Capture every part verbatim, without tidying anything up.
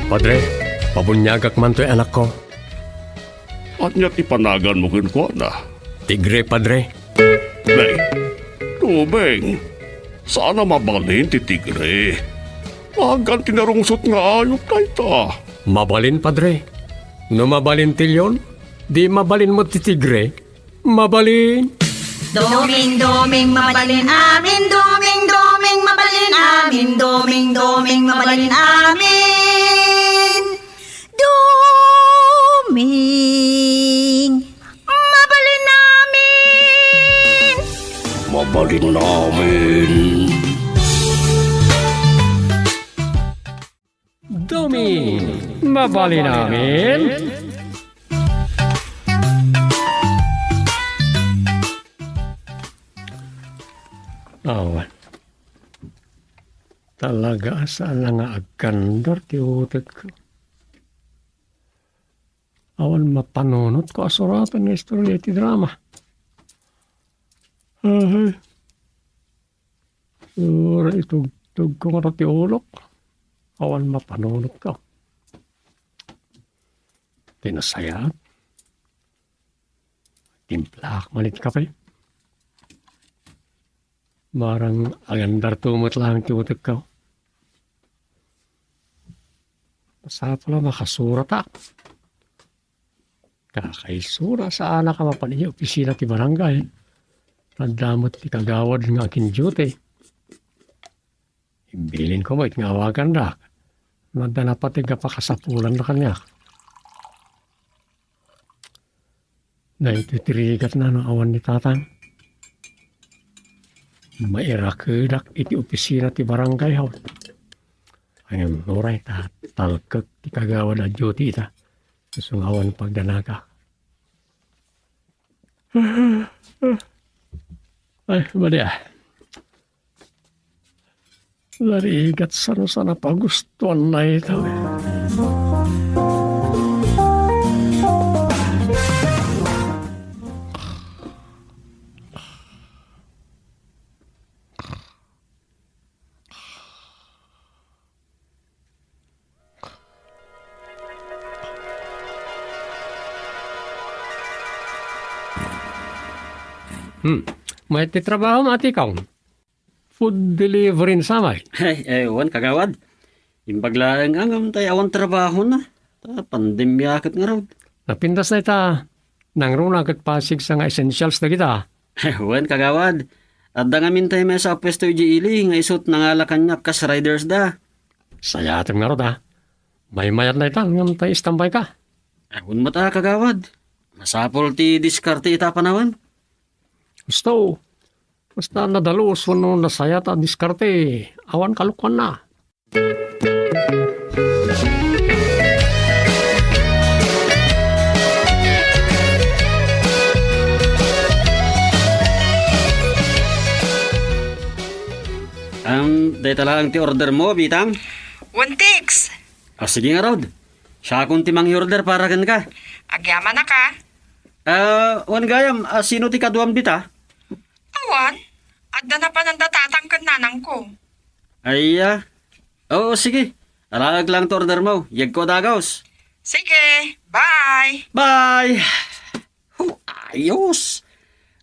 Padre, pabuniagak man toy anakko. Ania ti panaganmo kenkuana? Tigre, Padre. Nay, Tubing, saan a mabalin ti tigre. Nagan ti narungsot nga ayup dayta. Mabalin, Padre. No mabalin ti leon, di mabalin met ti tigre. Mabalin. Doming, doming, mabalin amin. Doming, doming, mabalin amin. Doming, doming, mabalin amin. Doming, mabalin amin. Mabalin amin. Doming, mabalin amin. Awan. Talaga, saan nga agkandar ti utek. Awan mapanunot ko a suratan nga istorya iti drama. Ay. Ura itugtog ko nga ti ulok. Awan mapanunot ko. Ti nasayaat. Timplak man iti kape. Marang agandarto met laeng ti utekko. Masapul a makasuratak. Kakaisura, saanak a mapan idiay opisina ti barangay. Adda met ti kagawad nga akin-duty. Imbilin ko met nga awagandak. No adda napateg a pakasapulanna kaniak. Daytoy ti rigatna no awan ni Tatang. Mairakedak iti opisina ti barangay hall. Ngem uray ta talkek ti kagawad a duty ita. Isu nga awan pagdanaga. Ay, madi a. Narigat saan, saan a pagustuan na ito. Hmm. Mayat ti trabaho, Ate Kong? Food delivery ni Samay. Ay, eh, wen, kagawad. Imbag laeng ngem tay awan trabaho na. Ta pandemia ket ngarud. Napintas na ita. Nangruna ket pasigsa nga essentials dagita. Wen, kagawad. Adda ngamin tay maysa a puesto idiay ili nga isut nangala kaniak kas riders da. Sayatem ngarud, a. Maymayat na ita, ngem tay istambay ka. Awan met a, kagawad. Masapul ti diskarte ita a panawen. Husto. Basta nadalus wenno nasayaat a diskarte, awan kalokuanna. Am, dayta laeng ti order mo, Bitang? One ticks. Ah, sige ngarud. Siakon ti mangi-order para kenka. Agyamanak a. Ah, wen gayam, a, sino ti kaduam dita? Awan, adda napanan da tatang ken nanangko. Ay, a. Oo, sige. Alaek lang ti order mo. Yegko a dagus. Sige, bye. Bye. Hu, ayos.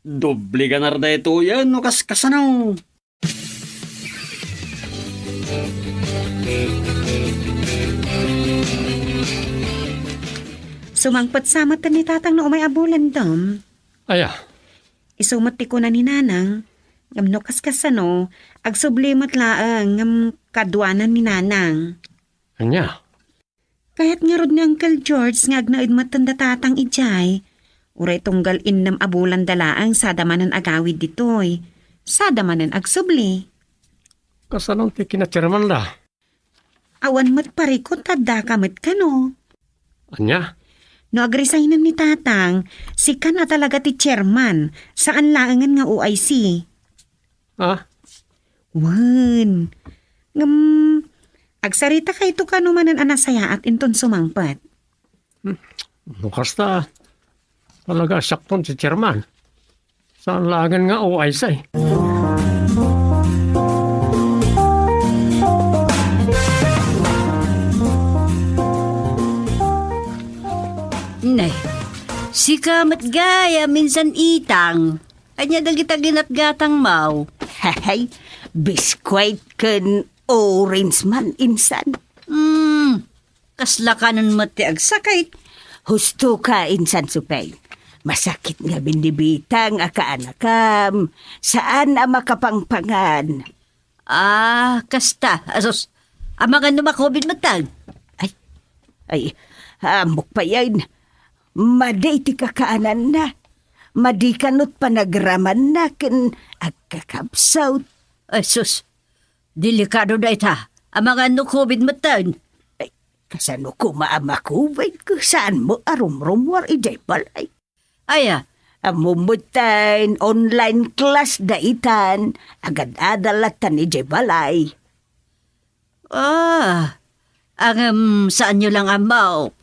Doble ganar daytoyen no kas-, kasano? Sumangpet sa met ni Tatang no umay a bulan, Dom. Aya? Isu met ti kuna ni Nanang, ngem no kaskasano, agsubli met laeng, ngem kaduanan ni Nanang. Ania? Kayat ngarud ni Uncle George nga agnaed metten da Tatang idiay. Uray tunggal innem a bulan da laeng sada manen agawid ditoy. Sada manen agsubli. Kasano ti kinachairman da? Awan met parikut ta addaka met kano. Ania? No agresignen ni Tatang, sikan a talaga ti chairman, saan laengen nga O I C. Ha? Wen. Ngem, agsaritaka ito kano manen a nasayaat inton sumangpet. Hmm. No kasta, talaga a siakton ti chairman. Saan laengen nga O I C. Sika met gayam insan, Itang. Ania dagita ginatgatangmo? Hay, biskwit ken orange man insan. Hmm, kasla kanen met ti agsakit. Husto ka insan, Supeng. Masakit ngamin ni Bitang a kaanakam. Saan a makapangpangan. Ah, kasta. Asus, amangan no ma-covid metten? Ay, ay, ammok payen. Madi ti kakaananna. Madi kanut panagramanna ken agkakabsat. Ay, sus. Delikado dayta. Amangan no covid metten? Ay, kasano koma a ma-covid? Saanmo a rumrumuar idiay balay? Aya, ammom metten, online class daytan, agad-adal lattan idiay balay. Ah, ngem saanyo lang ammo.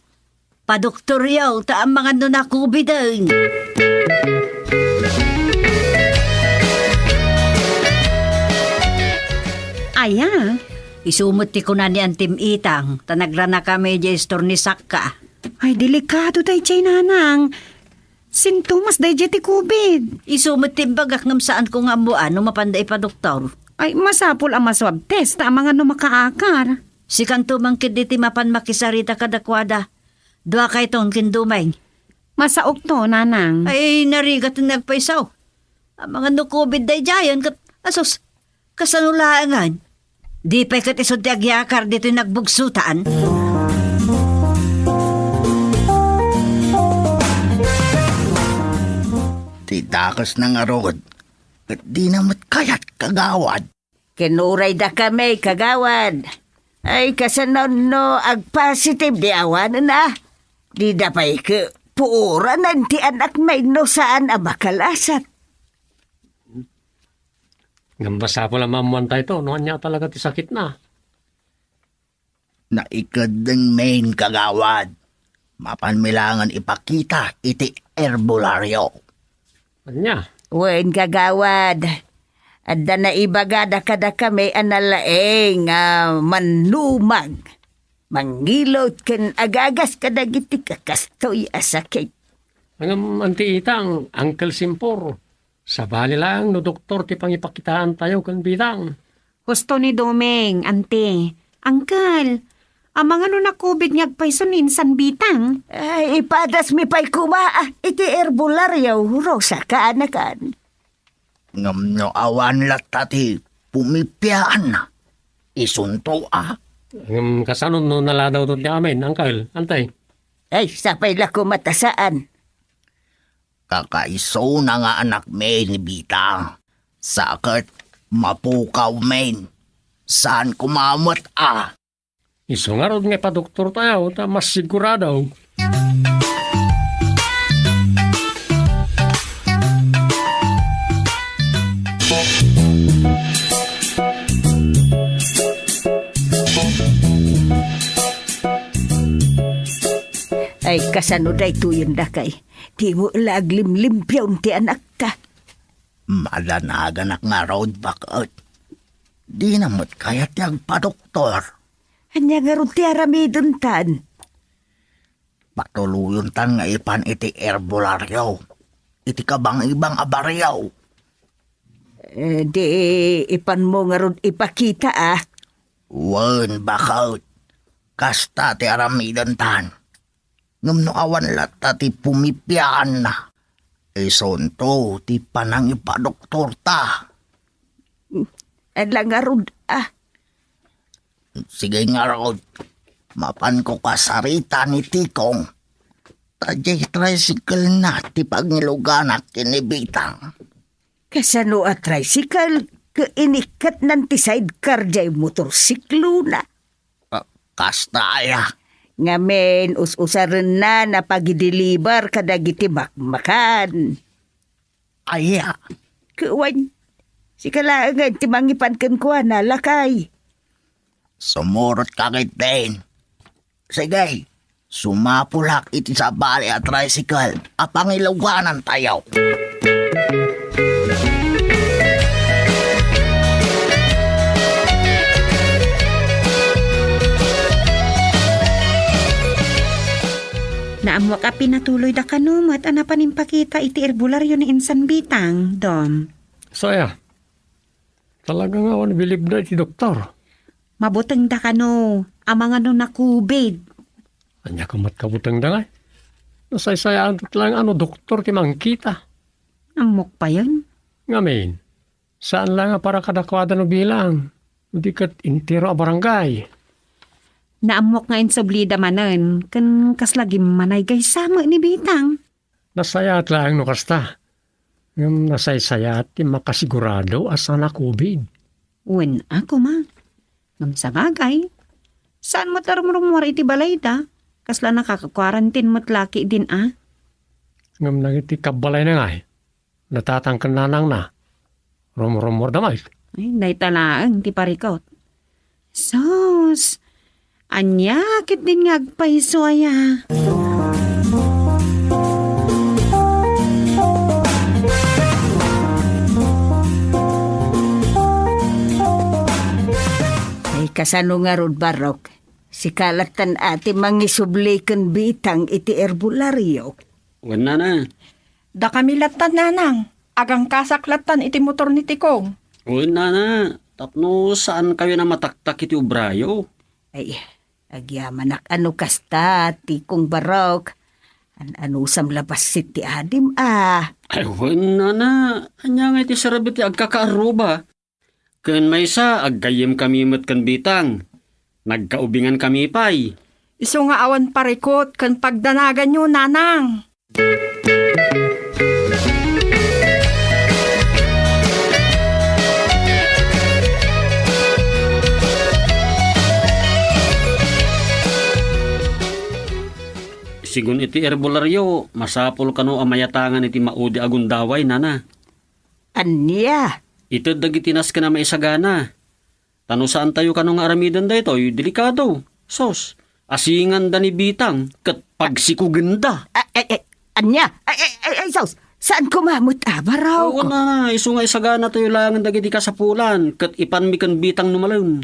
Padoktoryo, ta amangan no na-covid-en. Aya? Isu met ti kuna ni Antim Itang, ta nagranakami idiay istor ni Sakka. Ay, delikado daydiay, nanang. Sintomas daydiay ti covid. Isu met ti imbagak ngem saanko nga ammoan no mapanda ipadoktor. Ay, masapul a ma-swab test ta amangan no makaakar. Sikanto man ketdi ti mapan makisarita kadakuada. Duakayton ken Dumeng. Masaokto, nanang. Ay, narigat ti nagpayso. Amangan no covid daydiayen ket, asus, kasano laengen? Di pay ket isut ti agyakar ditoy nagbugsutan? Ti dakesna ngarud, ket dina met kayat, kagawad. Ken uray dakami, kagawad. Ay, kasano no agpositive ti awanen a? Dida pay ket puoranen ti anakmi no saan a makalasat. Ngem masapul a maammoantayto no ania talaga ti sakitna. Naikeddengmin, kagawad. Mapanmi laengen ipakita iti herbolario. Ania? Wen, kagawad. Adda naibagada kadakami a nalaing a mannumag, mangilot ken agagas kadagiti kakastoy a sakit. Ngem, Anti Itang, Uncle Simpor, sabali laeng no doktor ti pangipakitaantayo ken Bitang. Husto ni Doming, Anti. Uncle, amangan no na-covid nga agpayso ni insan Bitang? Ay, ipadasmi pay koma, ah, iti herbolario, Rosa, kaanakan. Ngem no awan latta ti pumipiaanna, isunto a. Ngem kasano no naladawto ti amin, Uncle, Anti? Ay, sapay la koma ta saan. Kakaisuna nga anakmi ni Bitang. Sa ket mapukawmin. Saan koma met a? Isu ngarud nga ipadoktortayo ta mas sigurado. Ay, kasano daytoyen, dakay? Dimo la aglimlimpion ti anakta. Madanaganak ngarud, baket. Dina met kayat ti agpadoktor. Ania ngarud ti aramidentan? Patuluyontan nga ipan iti herbolario, iti kabangibang a barrio. Eh, di ipanmo ngarud ipakita, ah. Wen, baket. Kasta ti aramidentan. Ngem no awan latta ti pumipiaanna, isunto ti panangipadoktorta. Ala ngarud, ah. Sige ngarud, mapanko kasarita ni Tikong. Ta diay tricycle-na ti pangiluganak ken ni Bitang. Kasano a tricycle? Ket inikkatnan ti sidecar diay motorsiklona. Ah, kasta aya? Ngamin, us-usarenna a pagideliver kadagiti makmakan. Aya? Kuan, sika laengen ti mangipan kenkuana, lakay. Sumurotka ketdin. Sige, sumapulak iti sabali a tricycle a pangiluganantayo. Ammok a pinatuloyda kano met a napan impakita iti erbulario ni insan Bitang, Dom. Saya, talaga nga awan bilibna iti doktor. Mabutengda kano, amangan no na-covid. Ania ka met kabutengda ngay? Nasaysayaat laeng a no doktor ti mangkita. Ammok payen. Ngamin, saan laeng a para kadakuada no bilang, no di ket entero a barangay. Naammok nga insublida manen, ken kasla gimmanay gaysa met ni Bitang. Nasayaat laeng no kasta. Ngem nasaysayaat ti makasigurado a saan a covid. Wen a koma. Ngem sabagay, saan met a rumrumuar iti balayda. Kasla nakaka-quarantine met la ketdin a. Ngem dagiti kabbalayna ngay, natatang ken nanangna, rumrumuarda met. Ay, dayta laeng ti parikut. Sus! Ania ketdin nga agpayso aya? Ay, kasano ngarud, Barok? Sika lattan a ti mangisubli ken Bitang iti erbulario? Wen, nana. Dakami lattan, nanang. Agangkasak lattan iti motor ni Tikong. Wen, nana. Tapno saan kayo a mataktak iti obrayo. Ay, agyamanak a no kasta, Tikong Barok. An-anusam la bassit ti adim a. Ay, wen, nana. Ania nga iti sarabit ti agkakaarruba? Ken maysa, aggayyemkami met ken Bitang. Nagkaubingankami pay. Isu nga awan parikut ken pagdanaganyo, nanang. Sigun iti erbulario, masapul kano a mayatangan iti maudi a gundaway, nana. Ania? Ited dagiti nasken a maisagana. Ta no saantayo kano nga aramiden daytoy, delikado. Sus, asinganda ni Bitang ket pagsikugenda. A-, ay, ay, ania? Ay, ay, ay, ay, sus! Saan koma met a, Barok? Oo, nana, isu nga isaganatayo laengen dagiti kasapulan ket ipanmi ken Bitang no malem.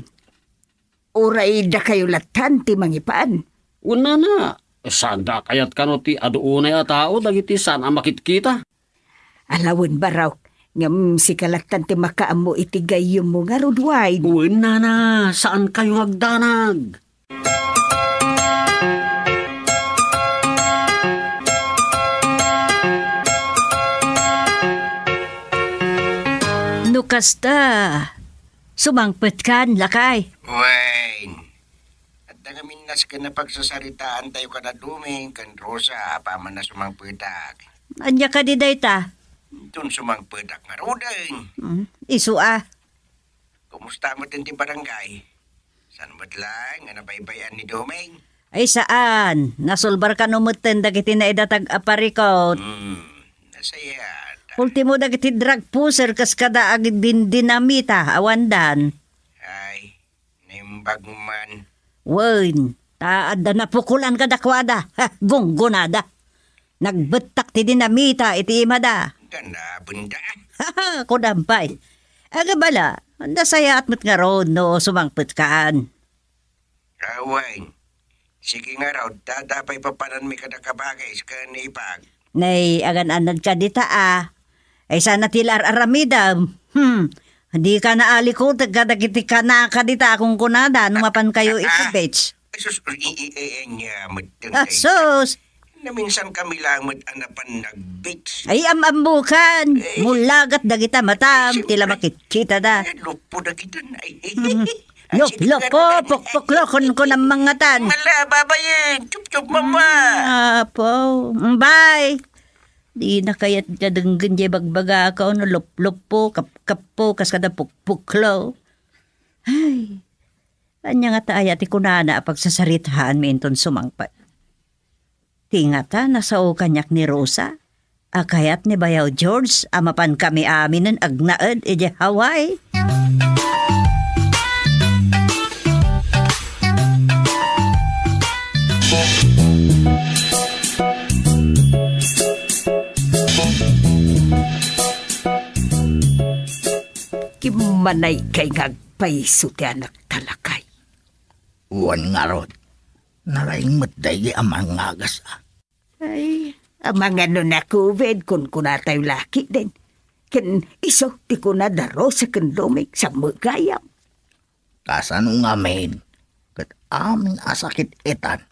Uray dakayo lattan ti mangipan? Wen, nana, saan da a kayat kano ti adu unay a tao dagiti saan a makitkita? Ala wen, Barok, ngem sika lattan ti makaammo iti gayyemmo ngarud, Wayne. Wen, nana, saankayo nga agdanag. No kasta, sumangpetkan, lakay. Wayne, adda ngamin nasken a pagsasaritaantayo kada Doming ken Rosa apaman a sumangpetak. Ania kadi dayta? Inton sumangpetak ngaruden. Mm, isu a. Kumusta met ti barangay? Saan met laeng nga nabaybay-an ni Doming? Ay, saan. Nasulbar kano metten dagiti naidatag a parikut. Hmm, nasayaat. Ultimo dagiti drug pusher kas kada agdindinamita, awandan. Ay, naimbag man. Wen, ta adda napukolan kadakuada. Ha, gunggonada. Nagbettak ti dinamita iti imada. Danabenda. Kunam pay. Aga bala, nasayaat met ngarud no sumangpetkan. Awan. Sige ngarud, ta adda pay papananmi kada kabagis ken ipag. Nay, agan-anad ka dita a. Ay sana ti la ar-aramidem. Hmm. Di ka naalikutek kadagiti kanaka dita a kunkunada no mapan kayo iti beach. Ay, sus, i-, i-, i-, anya, madteng Ah, dayta. Sus! Naminsan kami lamet a napan nag-beach. Ay, am-ambukan. Eh. Mulagat dagita matam, Siyempre. Ti la makitkitada. Eh, lupo dagita na, eh. Mhm. Ah, Lup-, sige, lupo, ganun. Pukpuklo, kun, kun ang mangatan. Mala, babayin. Chup, chup, mama. Ah, po. Mm, bye. Di na kayat nga denggen di bagbaga ka, no, lup-, lupo, kap-, kapo, kas kada pukpuklo. Ay, anya nga ta aya ti kunana a pagsasaritaanmi inton sumangpet? Ti ngata, nasao kaniak ni Rosa, a kayat ni Bayaw George a mapan kami aminen agnaed idiay Hawaii. Kimmanay kay nga agpayso ti anak talakay. Wen ngarud, nalaing met daydi a mangagas a. Ay, amangan no na-covid, kunkunatayo la ketdin. Ken isu ti kuna da Rosa ken Doming, sammo gayam. Kasano ngamin, ket amin a sakit itan,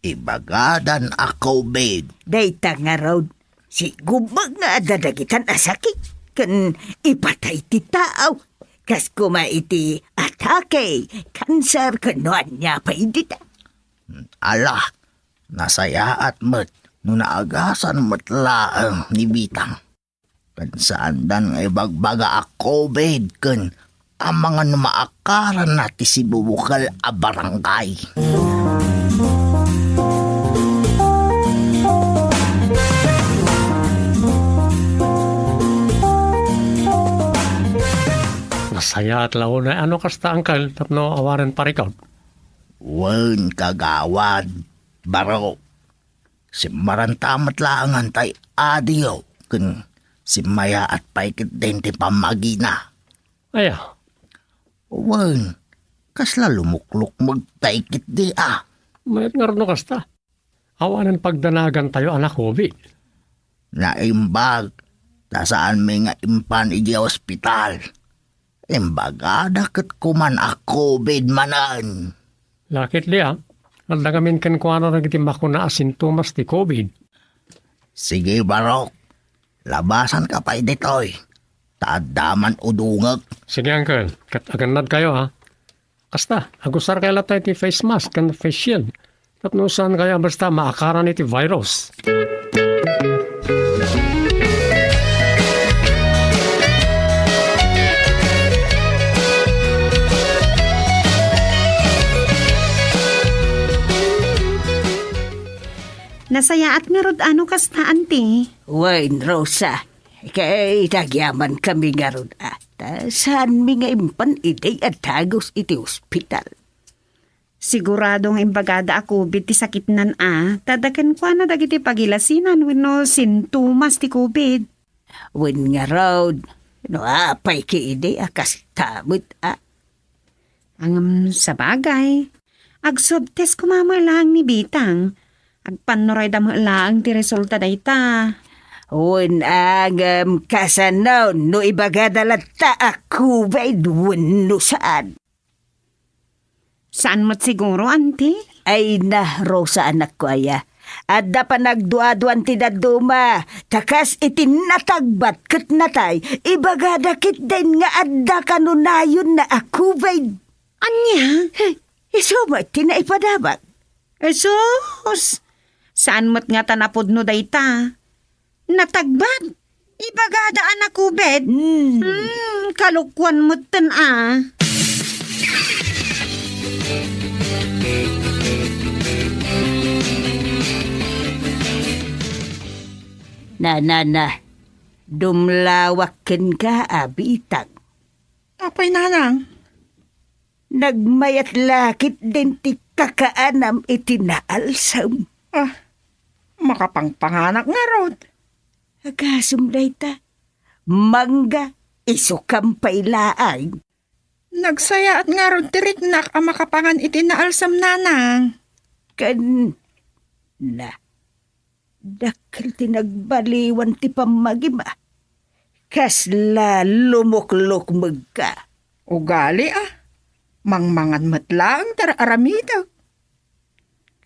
ibagadan a covid. Dayta ngarud, sigubag nga adda dagitan a sakit, ken ipatay ti tao, kas koma iti atake, kanser, ken no ania pay dita. Ala, nasayaat met no naagasan met laeng ni Bitang. Ken saandan nga ibagbaga a covid ken amangan no maakaranna ti sibubukel a barangay. Nasayaat la unay a no kasta, Angkel, tapno awanen parikut. Wen, Kagawad, Barok. Simmaranta met laengen tay adiyo ken simmayaat pay ketdin ti pammagina. Aya? Wen, kasla lumuklukmeg tay ketdi a. Mayat ngarud no kasta. Awanen pagdanagantayo a na-covid. Naimbag, ta saanmi nga impan idiay ospital. Imbagada ket kuman a covid manen. Lakit dia, adda ngamin kenkuana dagiti makuna a sintomas ti covid. Sige, Barok. Labasanka pay ditoy. Ta adda man udongek. Sige, Uncle. Ket agannadkayo, ha? Kasta, agusarkayo latta iti face mask ken face shield. Tapno saankayo a basta maakaran iti virus. Nasayaat ngarud a no kasta, Auntie. Wen, Rosa. Kay nagyamankami ngarud a, ta saanmi nga impan idi a dagus iti ospital. Sigurado nga imbagada a covid ti sakitnan a, ta adda kenkuana dagiti pagilasinan wenno sintomas ti covid. Wen ngarud, no apay ki idi a kasta met a. Ngem sabagay, agswab test koma met laeng ni Bitang. Agpannurayda met laeng ti resulta dayta. Wen, ngem kasano no ibagada latta a covid wenno saan? Saan met siguro, Auntie? Ay na, Rosa, anakko aya. Adda panagduaduan ti dadduma, ta kas iti natagbat ket natay, ibagada ketdin nga adda kanunayonna a covid. Ania? Hey, isu met ti naipadabag. Jesus! Saan met ngata napudno dayta? Natagbat? Ibagada a na-covid? Hmm. Hmm, kalokuan metten a. Na, na, na. Dumlawak kenka a Bitang. Apay, Nanang? Nagmayat la ketdin ti kakaanam iti naalsem. Ah, makapangpanganak ngarud. Agasem dayta. Mangga, isukam pay laeng. Nagsayaat ngarud ti riknak a makapangan iti naalsem, Nanang. Ken, na, dakkel ti nagbaliwan ti pammagim a. Kasla lumuklukmegka. Ugali a. Mangmangan met laeng ti ar-aramidek.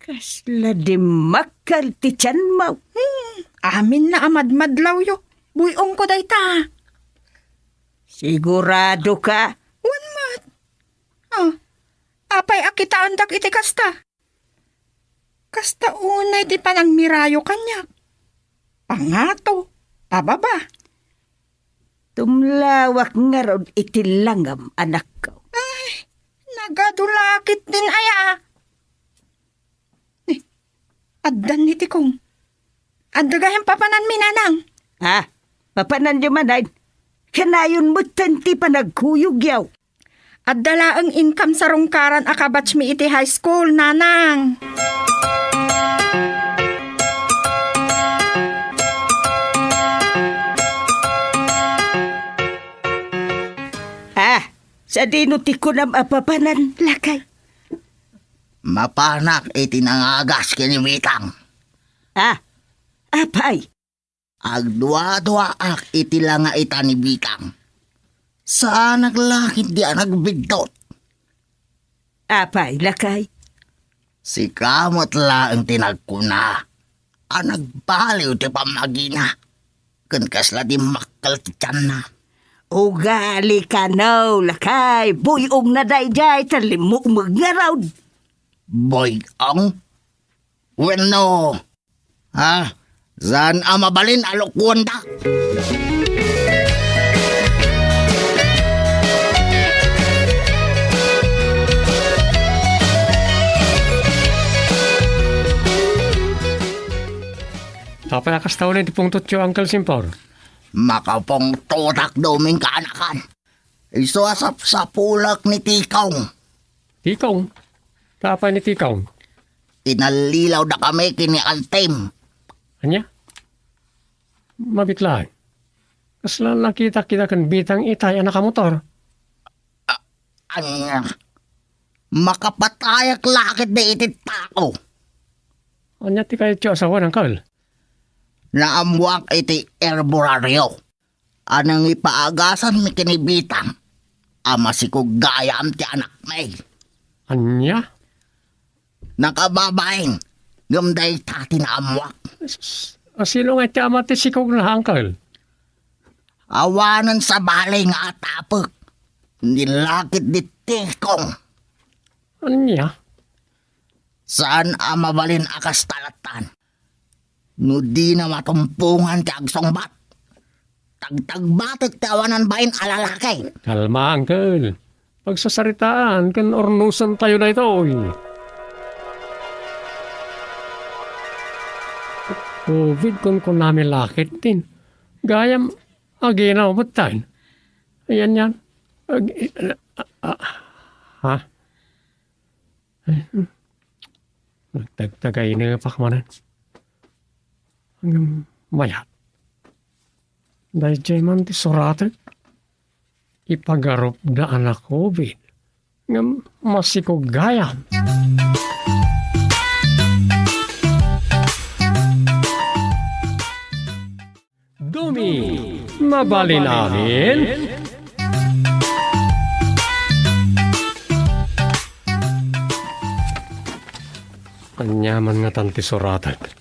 Kasla dimmakkel ti tianmo. Hmm, aminna a madmadlawyo. Buy-ongko dayta. Siguradoka? Wen met. Ah, apay a kitaendak iti kasta? Kasta unay ti panangmirayo kaniak. Pangato, pababa. Tumlawak ngarud iti langam, anakko. Ay, nagadu la ketdin aya. Ni, addan ni ti kong. Adda gayam papananmi, Nanang. Ah, papananyo manen. Kanayon metten ti panagkuyogyo. Adda laeng inkam sarungkaran a kabatchmi iti high school, Nanang. Ah, sadino ti kunam a papanan, lakay? Mapanak iti nangagas ken ni Bitang. Ah, apay? Agduaduaak iti langa ita ni Bitang. Saanak la ketdi a nagbiddut. Apay, lakay? Sika met laeng ti nagkuna a nagbaliw ti pammagina, ken kasla dimmakkel ti tianna. Ugali kano, lakay, buy-ongna daydiay, ta limmukmeg ngarud. Buy-ong? Wenno, ha? Saan a mabalin a lokoenda? Apay a kasta unay ti pungtotyo, Uncle Simpor? Makapungtotak, Doming, kaanakan. Isu a sapsapulek ni Tikong. Tikong? Apay ni Tikong? Inallilaw dakami ken ni Altem. Ania? Mabiit laeng. Kasla nakitak ida ken Bitang itay a nakamotor. A-, ania? Makapatayak la ketdi iti tao. Ania ti kayatyo a sawen, Uncle? Naammoak iti herbolario a nangipaagasanmi ken ni Bitang a masikog gayam ti anakmi. Ania? Nakababain, ngem dayta ti naammoak. S-, s-, sino nga ti ama ti sikogna, Uncle? Awanen sabali nga atapek. Ni la ketdi Tikong. Ania? Saan a mabalin a kasta lattan. No dina matumpongan ti agsungbat, tagtagbatek ti awanan bain a lalaki. Kalma, Uncle. Pagsasaritaan ken urnosantayo daytoy. Covid kunkunami la ketdin. Gayam aginaw metten. Ayan yan. Ag-, a-, a-, ha? Nagtagtagaynepak manen. Ngem mayat. Daydiay man ti suratek. Ipagarupda a na-covid. Ngem masikog gayam. Dumi, mabalin amin? Aniaman ngatan ti suratek.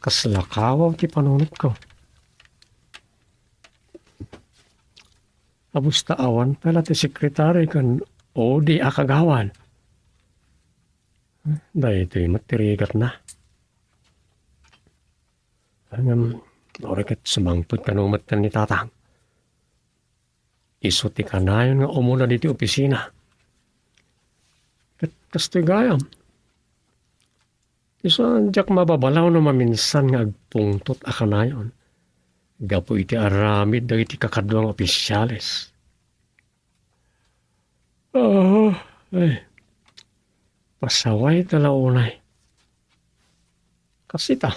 Kasla kawaw ti panunotko. Abusta awan pay la ti sekretari ken odi a kagawad. Daytoy met ti rigatna. Ngem, uray ket sumangpet kano met ken ni Tatang. Isu ti kanayon nga umuna ditoy opisina. Ket kastoy gayam. Isu a diak mababalaw no maminsan nga agpungtot a kanayon gapu iti aramid dagiti kakadua nga opisiales. Ah, ay. Pasaway ta la unay. Kasita.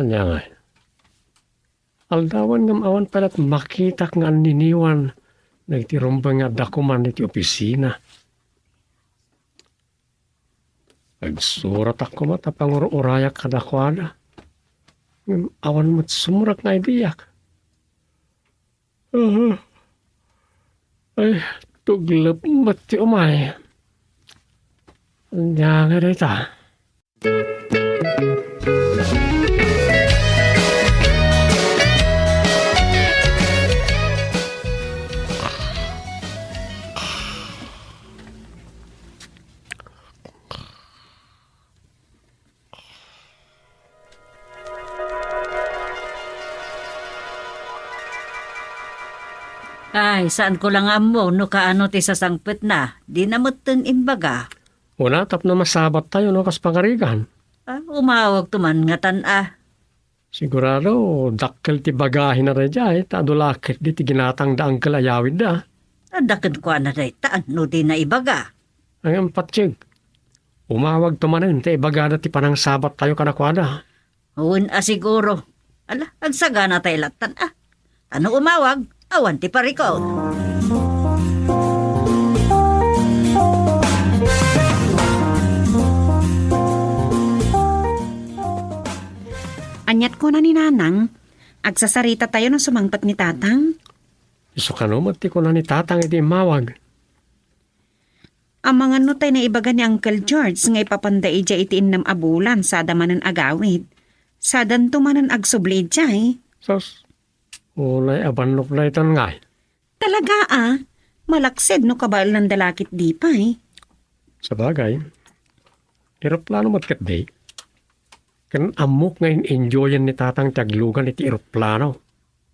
Ania ngay? Aldawan ngem awan pay la't makitak nga anniniwan dagiti rumbeng nga adda koma iti opisina. Agsuratak koma ta pangur-urayak kadakuada. Ngem awan met sumrek nga idiak. Ah, ay, tuglep met ti umay. Ania nga dayta? Ay, saanko la nga ammo no kaano ti sasangpetna. Dina metten imbaga. Una, tapno masabattayo no kas pangarigan. Ah, umawagto man ngatan a. Sigurado, dakkel ti bagahina daydiay, ta adu la ketdi ti ginatangda angkel a yawidda. Adda kenkuana dayta, no dina ibaga. Ngem, Patsyeg, umawagto manen ta ibagada ti panangsabattayo kadakuada. Wen a siguro. Ala, agsaganatay lattan a. Ta no umawag, awan ti parikut. Kuna ni Nanang, "Agsasaritatayo no sumangpet ni Tatang." Isu kano met ti kuna ni Tatang iti immawag. Amangan no tay naibaga ni Uncle George nga ipapanda idiay iti innem a bulan sada manen agawid. Sadanto manen agsubli idiay. Sus, unay a bannok daytan ngay. Talaga a, malaksid no kabaelan da la ket di pay. Sabagay, eroplano met ket di. Ken ammok nga in-enjoyan ni Tatang ti aglugan iti eroplano.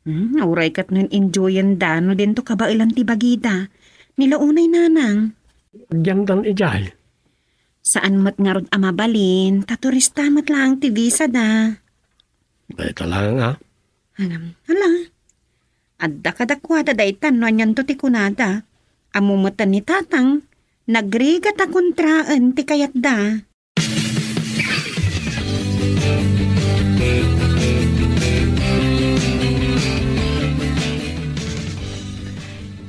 Hmm, uray ket no in-enjoyan da no dinto kabaelan ti bagida. Ni la unay Nanang. Agyandan idiay. Saan met ngarud a mabalin, ta turista met laeng ti visa da. Dayta laeng a. Alam, ala. Adda kadakuada daytan no anianto ti kunada. Ammo met ni Tatang, nagrigat a kontraen ti kayatda.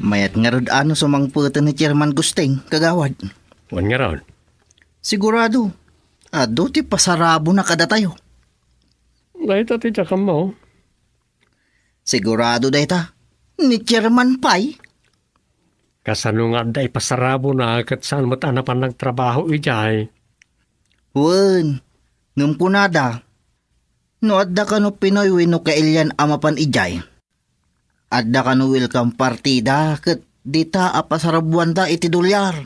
Mayat ngarud a no sumangpeten ni Chairman Gusting, kagawad. Wen ngarud. Sigurado, adu ti pasarabona kadatayo. Dayta ti diak ammo. Sigurado dayta, ni Chairman pay. Kasano nga adda ipasarabona ket saan met a napan nagtrabaho idiay? Wen, ngem kunada, no adda kano Pinoy wenno kailian a mapan idiay, adda kano welcome party da ket dita a pasarabuanda iti dolyar.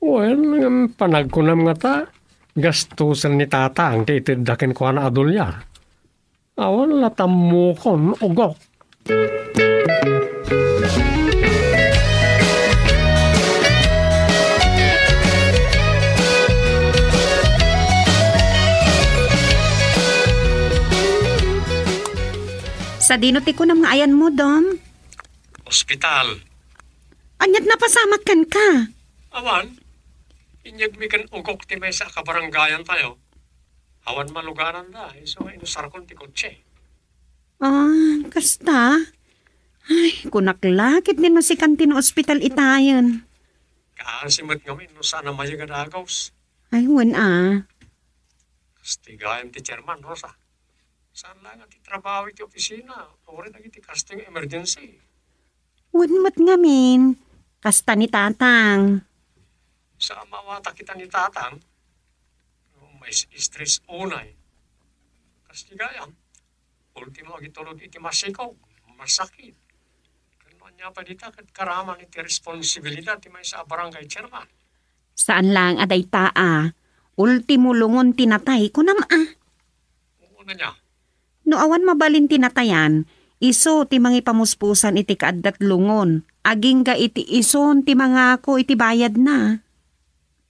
Wen, ngem panagkunam ngata, gastusen ni Tatang ti itedda kenkuana a dolyar. Awan la tammokon, ugok. Sadino ti kunam nga ayanmo, Dom? Ospital. Ania't napasamak kenka? Awan. Inyegmi ken ugok ti maysa a kabarangayantayo. Awan malugananda, isu nga inusarkon ti kotse. Ah, kasta? Ay, kunak la ket dinno sikan ti naospital itayen. Kaasi met ngamin no saan a mayeg a dagus. Ay, wen a. Kasti gayam ti chairman, Rosa. Saan la nga ti trabaho iti opisina, uray dagiti kasti nga emergency. Wen met ngamin, kasta ni Tatang. Sa maawatak ita ni Tatang, no, mais-stress unay. Kas ti gayam, ultimo agitulod iti masikog, masakit. Ken no ania pay dita ket karaman iti responsibilidad ti maysa a barangay chairman. Saan laeng a dayta a, ultimo lungon ti natay, kunam a. Wen ania? No awan mabalin ti natayan, isu ti mangipamuspusan iti kaaddat lungon, agingga iti isun ti mangako iti bayadna.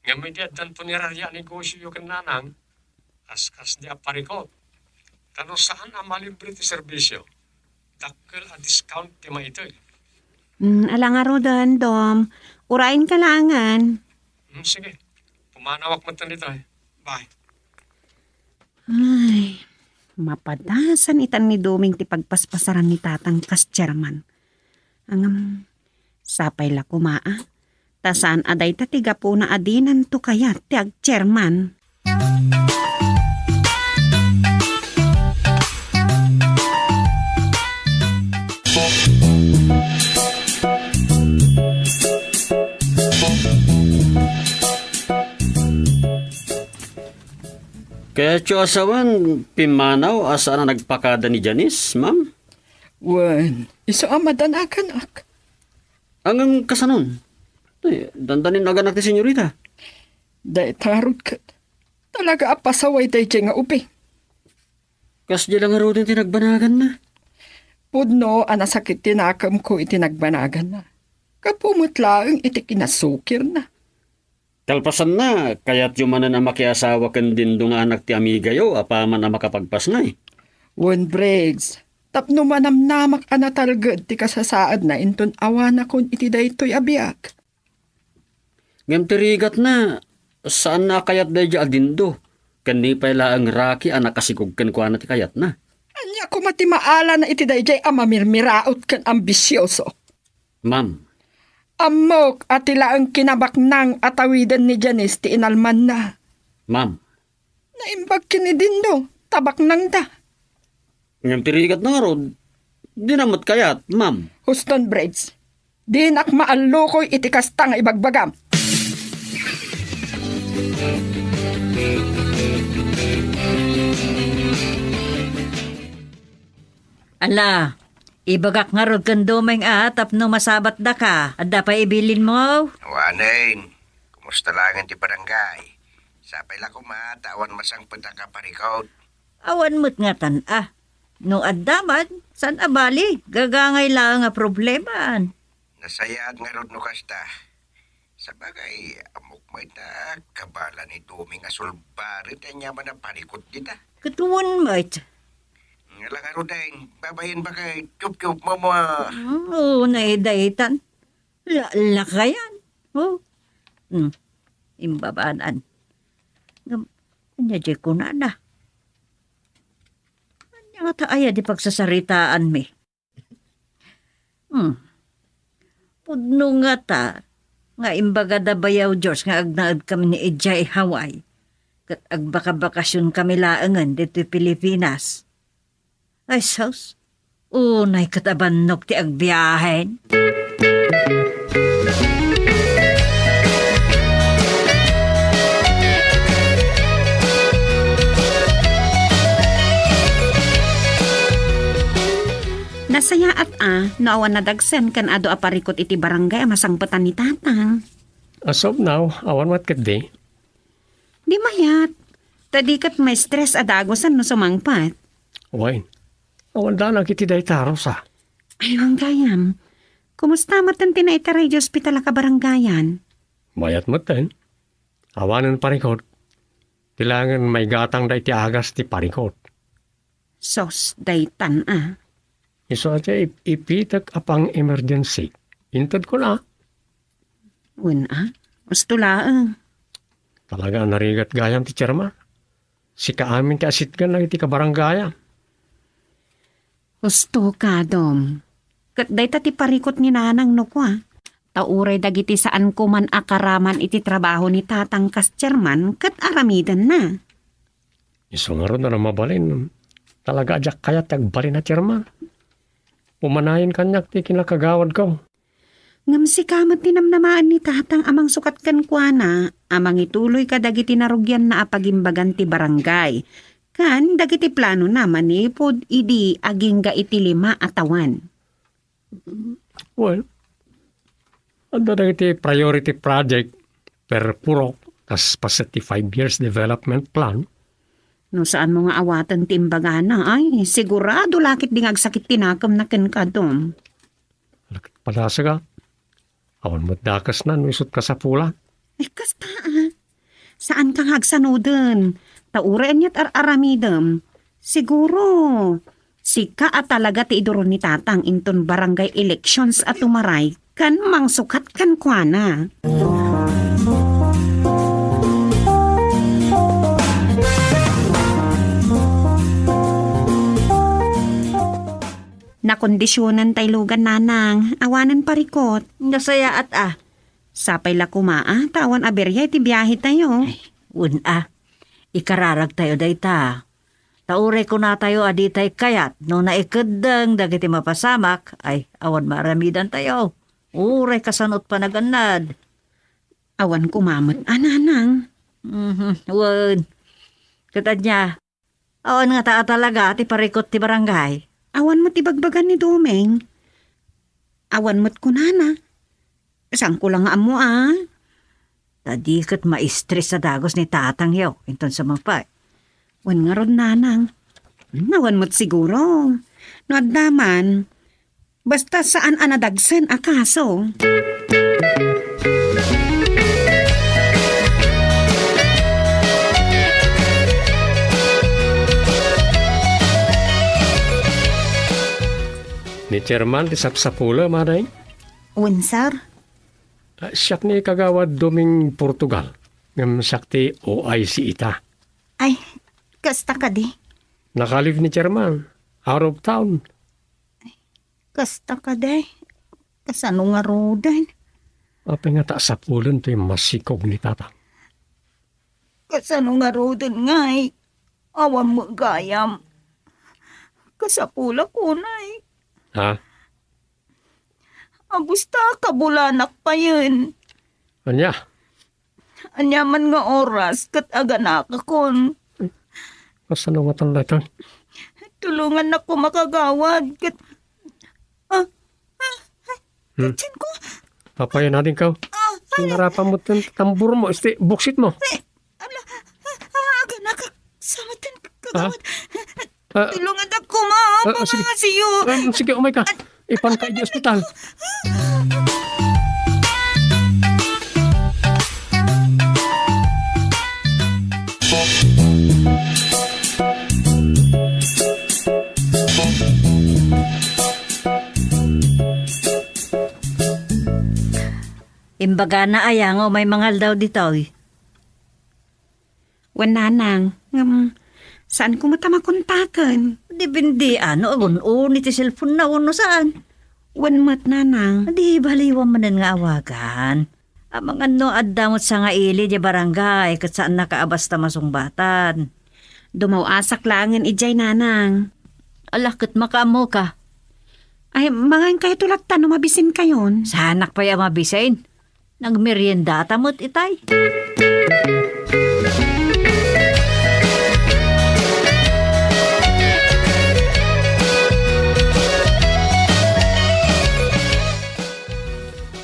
Ngem idi addan punerarya a negosioyo ken nanang, kaskas di a parikot. Ta no saan a malibre ti serbisio, dakkel a discount ti maiteg. Mm, ala ngaruden, Dom. Urayenka laengen. Mm, sige. Pumanawak metten ditoy. Bye. Ay, mapadasan itan ni Doming ti pagpaspasaran ni Tatang kas chairman. Ngem, sapay la koma a, ta saan a dayta ti gapuna a dinanto kayat ti agchairman. Kayatyo a sawen, pimmanaw a saan a nagpakada ni Janice, ma'am? Wen, isu a madanaganak. Ngem kasanon? Ay, dandanin aganak ti senyorita. Dayta ngarud ket, talaga a pasaway daydiay nga ubing. Kasdiay la ngaruden ti nagbanaganna? Pudno a nasakit ti nakemko iti nagbanaganna. Gapu met laeng iti kinasukirna. Kalpasanna, kayatyo manen a makiasawa ken Dindo nga anak ti amigayo apaman a makapagpasngay? Wen, Briggs, tapno manamnamak a natalged ti kasasaadna inton awanakon iti daytoy a biag. Ngem ti rigatna, saanna a kayat daydiay a Dindo, ken ni pay laeng Rocky a nakasikog kenkuana ti kayatna. Ania koma ti maalana iti daydiay a mamirmiraot ken ambisioso? Ma'am. Ammok a ti laeng kinabaknang a tawiden ni Janice ti inalmanna. Ma'am. Naimbag ken ni Dindo, ta baknangda. Ngem ti rigatna ngarud, dina met kayat, ma'am. Houston Bridge, dinak maallukoy iti kasta nga ibagbagam. Ala, ibagak ngarud ken Domeng a tapno masabatdaka. Adda pay ibilinmo? Awanen, kumusta laengen ti barangay? Sapay la koma ta awan masangpetak a parikut. Awan met ngatan a. No adda man, saan a bali, gagangay laeng a problemaan. Nasayaat ngarud no kasta. Sabagay, ammok met a kabala ni Domeng a sulbaren ti aniaman a parikut dita. Ket wen met. Ngala ngaruden, babaen bakay, tiyuptiyupmo. Mm, unay daytan. La-, lakayan. Oh. Hmm. Imbabaan. Ngem, ania diay kunana? Ania ngata aya di pagsasaritaanmi? Hmm. Pudno ngata nga imbagada bayaw Diyos nga agnaedkami ni idiay Hawaii, ket agbakabakasionkami laengen ditoy Pilipinas. Ay, sus. Unay ket a bannok ti agbiahen. Nasayaat a, no awan nadagsen ken adu a parikut iti barangay a masangpetan ni Tatang. As of now, awan met ketdi. Di mayat. Ta di ket ma-stress a dagusen no sumangpet. Wen, awan danak iti dayta, Rosa. Ay, wen gayam. Kumusta met ti naitaray iti ospital a kabarangayan? Mayat met ten. Awanen parikut. Ti laengen maigatangda iti agas ti parikut. Sos, daytan a. Isu a ti ip-, ipitek a pang-emergency. Intedko la. Wen a, husto laeng. Talaga a narigat gayam ti chairman. Sika amin ti asitgan dagiti kabarangayam. Husto ka, Dom. Ket dayta ti parikut ni Nanang no kua. Ta uray dagiti saan koman a karaman iti trabaho ni Tatang kas chairman ket aramidenna. Isu ngarud a mabalin, talaga a diak kayat ti agbalin a chairman. Pumanayen kaniak ti kinakagawadko. Ngem sika met ti namnamaen ni Tatang a mangsukat kenkuana a mangituloy kadagiti narugianna a pagimbagan ti barangay ken dagiti planona manipud idi agingga iti lima a tawen. Well, adda dagiti priority project per purok kas paset ti five years development plan. No saanmo nga awaten ti imbagana, ay, sigurado la ketdi nga agsakit ti nakemna kenka, Dom. Ala ket padasek a. Awan met dakesna no isut' kasapulan. Ay, kasta a. Saanka nga agsanoden. Ta uray ania't ar-aramidem. Siguro, sika a talaga ti iduron ni Tatang inton barangay elections a tumaray ken mangsukat kenkuana. Nakondisionan tay lugan, Nanang. Awanen parikut. Nasayaat a. Sapay la koma a, ta awan a bariay ti biahetayo. Ay, wen a. Ikararagtayo dayta. Ta uray kunatayo a ditay kayat no naikeddeng dagiti mapasamak, ay, awan maaramidantayo. Uray kasano't panagannad. Awan koma met a, Nanang. Mhm, wen. Ket ania, awan ngata a talaga ti parikut ti barangay? Awan met ibagbaga ni Domeng. Awan met kunana. Saanko la nga ammo a. Ta di ket ma-stress a dagus ni Tatangyo inton sumangpet. Wen ngarud, Nanang. Awan met siguro. No adda man, basta saan a nadagsen a kaso. Ni Chairman ti sapsapulem, Aday? Wen, sir. Ah, siak ni Kagawad Doming Portugal, ngem siak ti O I C ita. Ay, kasta kadi? Naka-leave ni Chairman. Out of town. Kasta kadi? Kasano ngaruden? Apay ngata a sapulen toy masikog ni Tatang? Kasano ngaruden ngay? Awan met gayam. Kasapulak unay. Ha? Agusta, kabulanak payen. Ania? Ania man nga oras ket aganakakon. Kasano nga tan daytoy? Tulongannak koma, kagawad, ket, ah, ah, ah, Hmm? Kitchen ko. Apay, nadingkaw. Ah, ah, Sinarapan mo ten tambur mo, este, buksit mo. Eh, ala, ah, ah, aganakak, sa matan, Ha? kagawad. Ah, Tulongannak koma, ah, ah, sige. Pangasiyo. Um, sige, umay ka. Ipan ka di ospital. Imbagana aya nga umay mangaldaw ditoy? Wen, nanang, ngem, saan ko met a makontaken? Depende, a, no agun-on iti cellphone na wenno saan. Wen met, nanang. Di baliwan manen nga awagan. Amangan no adda met sangaili diay barangay ket saannak a basta masungbatan. Dumaw-asak laengen idiay, nanang. Ala, ket makaammoka. Ay, mangankayto latta no mabisinkayon. Saanak pay a mabisin. Nagmeriendata met itay.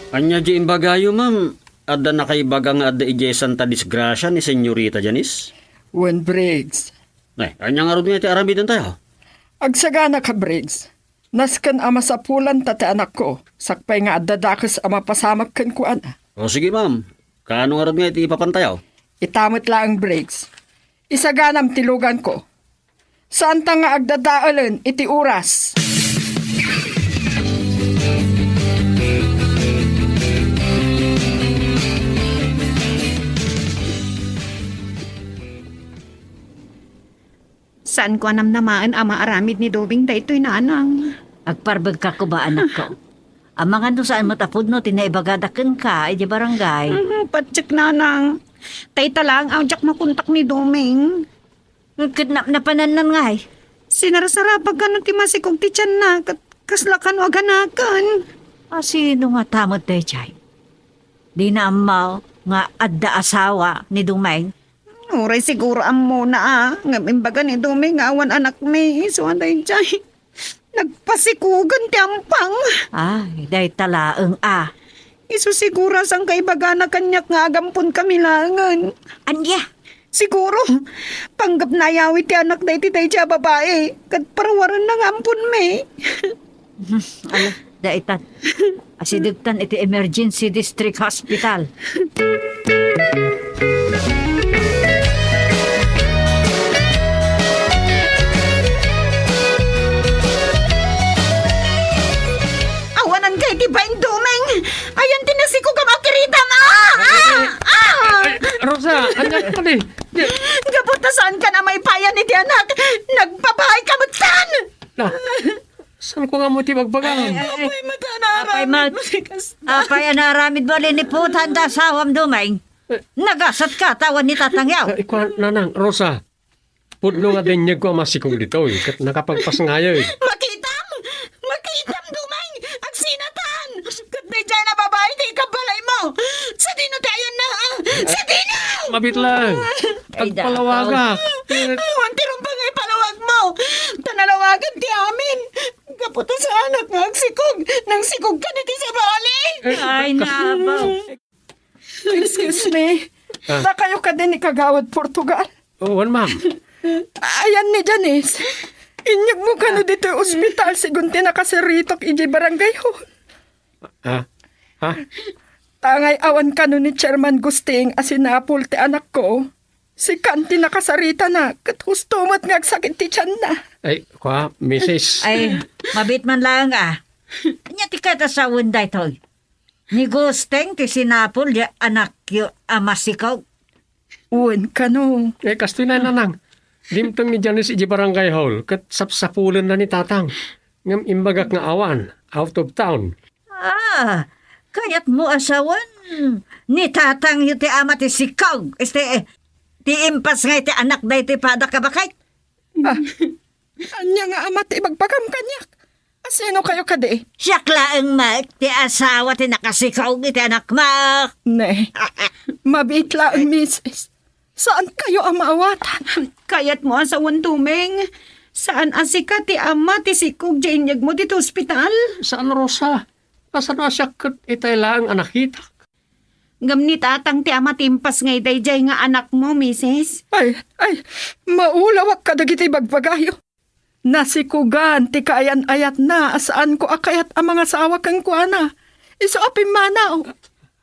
Ania diay imbagayo, ma'am? Adda nakaibaga nga adda idiay santa disgrasia ni Senyorita Janice? Wen, Briggs. Ay, ania ngarud nga iti aramidentayo? Agsaganaka, Briggs. Nasken a masapulanta ti anakko, sakbay nga adda dakes a mapasamak kenkuana. O, sige, ma'am. Kaano ngarud nga iti ipapantayo? Ita met laeng, Briggs. Isaganam ti luganko. Saanta nga agdadaelen iti oras. Saanko a namnamaen a maaramid ni Doming daytoy, nanang. Agparbengka koma, anakko. Amangan no saan met a pudno ti naibagada kenka idiay barangay. Mm, patiek, nanang. Dayta laeng a diak makontak ni Doming. Ket na-, napanannan ngay? Sinarsarapak kano ti masikog ti tianna, ket kasla kano aganaken. A, sino ngata met daydiay? Dina ammo nga adda asawa ni Doming? Uray siguro ammona, a, ngem imbaga ni Doming nga awan anakmi, isu a daydiay. Nagpasikugen ti ampang. Ay, dayta laeng a. Isu siguro a saan kaibagana kaniak nga agamponkami laengen. Ania? Siguro, panggepna a yawi ti anak daytoy daydiay a babai, ket parwarenna nga amponmi. Ala, daytan. Asidegtan iti emergency district hospital. Awanan kay ti bain, Doming! Ayan ti nasikog a makiritam! Ah! Ah! Ah! Ay, Rosa, ania kadi? Gapu ta saankan a maipayan iti anak, nagbabaika metten! Na, saanko nga mo ti bagbagam? Ay, ay, ay. Apay met a naaramid mo ti kasta? Apay a naaramid mo, liniputanda asawam, Doming. Nagasatka, ta awan ni tatangyo. Ay, kua, nanang, Rosa. Pudno nga dinyegko a masikog ditoy, ket nakapagpasngayeg. Makitam! Makitam, Doming! Agsinatan! Ket daydiay a babai ti ikabbalaymo! Sadino ti ayanna, a? Sadino? Mabit lang. Ay, agpalawagak. Awan ti rumbeng nga ipalawagmo. Ta nalawagan ti amin. Gapu ta saanak nga agsikog. Nangsikog ka na ti sabali. Ay, nabaw. Excuse me. Ah. Dakayo kadi ni Kagawad Portugal? Oh, wen, ma'am. Ayan ni Janice. Inyegmo kano ditoy ospital sigun ti nakasaritok idiay barangay hall? Ah? Ha? Tangay awan kano ni Chairman Gusting a sinapul ti anakko. Sikan ti nakasaritana, ket husto met nga agsakit ti tianna. Ay, kua, misis. Ay, mabit man laeng, a. Ania ti kayat a sawen daytoy? Ni Gusteng ti sinapul diay anakyo a masikog. Wen kano. Eh, kastoy na, nanang. Dimteng ni Janice idiay barangay hall, ket sapsapulenna ni tatang. Ngem imbagak nga awan, out of town. Ah, kayatmo a sawen ni tatangyo ti ama ti sikog, este, ti impas nga iti anak daytoy pada kabaket? Ah, Ania nga ama ti ibagbagam kaniak? Asino kayo kadi? Siak laeng met ti asawa ti nakasikog iti anakmo. Ne, mabiit laeng, misis. Saan kayo a maawatan? Kayatmo a sawen, Doming. Saan a sika ti ama ti sikog diay inyegmo ditoy ospital? Saan, Rosa. Kasano a siak ket itay laeng a nakitak? Ngem ni tatang ti ama ti impas nga itay diay nga anakmo, misis. Ay, ay, maulawak kadagiti bagbagayo. Nasikugan ti kaayan-ayatna a saanko a kayat a mangasawa kenkuana. Isu a pimmanaw.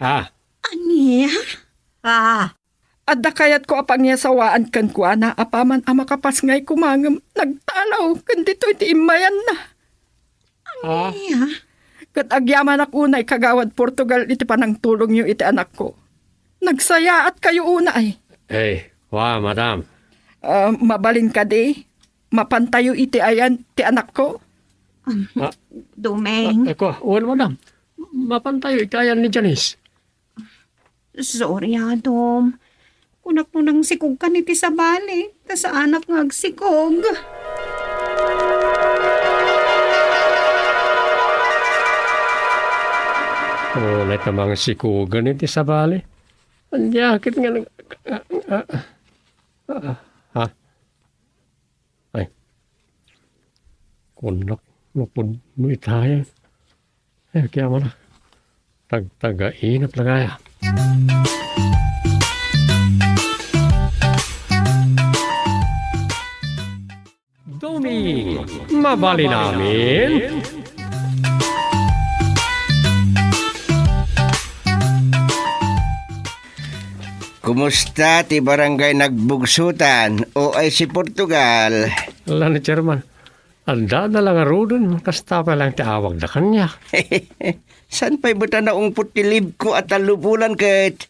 Ah. Ania? Ah. Adda kayatko a pangyasawaan kenkuana apaman a makapasngay koma ngem nagtalaw ken ditoy ti immayanna. Ah. Ania? Ket agyamanak unay, Kagawad Portugal, iti panangtulongyo iti anakko. Nagsayaatkayo unay. Eh, wa, madam. Ah, mabalin kadi? Mapantayo iti ayan ti anakko? Ah. Doming. Ah, eko, wen, madam. Mapantayo iti ayan ni Janice. Sorry, Adom. Kunak no nangsikog kan iti sabali, ta saanak nga agsikog. Oh, nagkamang sikugan iti sabali. Anya, kit nga nag-, ah, ah, ah, ah, ha? Ay. Kunak, no pud-, no itaya. Ay, kaya man, ah. Tagtagainat lang kaya. Doming, mabalin amin. Kumusta ti barangay Nagbugsutan? O ay si Portugal? Ala ni Chairman, adda da lang aruden, kasta pa lang ti awag da kanya. San pay beta naungpot ti libko at talubulan ket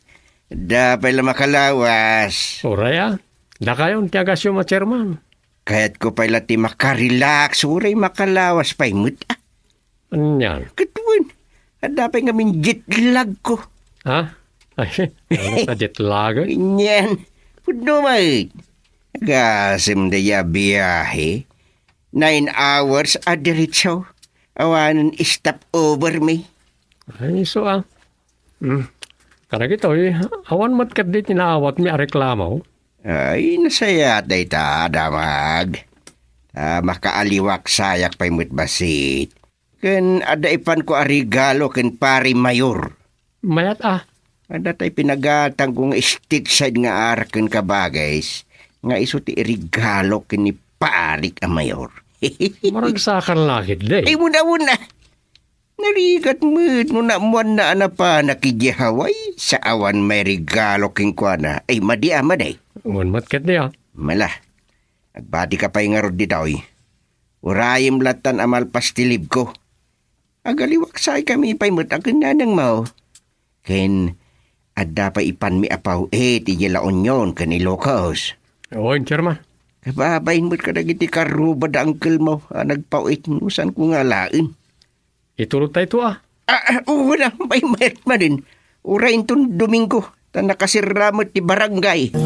da pay la makalawas. Uray a, dakayon ti agasyo, ma Chairman. Kayatko pay la ti makarelax, uray makalawas pay met, ah. Anian? Ket wen, adda pay ngamin jet lag ko. Ha? Ay, ano sa jet lag, eh? Anian, pudno met. Agasem dayta a biahe. Nine hours a diretso. Awanen stop over mi. Ay, isu a. Hmm. Kadagitoy, awan met ketdi ti naawatmi a reklamo? Ay, nasayaat dayta, damag. Ta makaaliwaksayak pay met bassit. Ken adda ipanko a regalo ken Pari Mayor. Mayat a. Adda tay pinagatangko nga stick side nga arak ken kabagays, nga isu ti iregalo ken ni Parik a Mayor. Maragsakan la ketdi. Ay, muna, muna. Narigat met no naammoanna a napanak idiay Hawaii, sa awan mairegalo kenkuana. Ay, madi a, madi. Wen met ketdi a. Mala, agbati ka pay ngarud ditoy. Urayem lattan a malpas ti libko. Agaliwaksaykami pay met a ken nanangmo. Ken adda pay ipanmi a paw-it idiay La Union ken Ilocos. Wen, Chairman. Kababain met kadagiti karruba da angkelmo a nagpaw-it no saanko nga alaen. Itulodtayto a. Ah, ah, oo na, may mayat manen. Uray inton Domingo, ta nakasirra met ti barangay.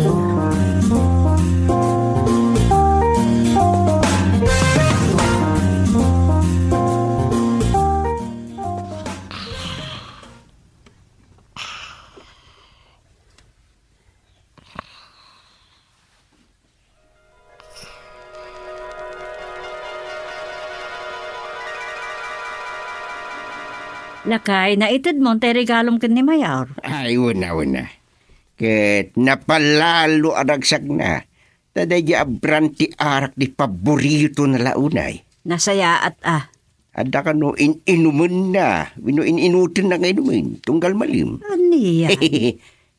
Lakay, naitedmo tay regalom ken ni Mayor? Ay, wen a, wen a. Ket napalalo a ragsakna. Ta daydiay a brand ti arak ti paboritona la unay. Nasayaat a. Adda kano in-inumenna, wenno in-inutenna nga inumen, tunggal malem. Ania?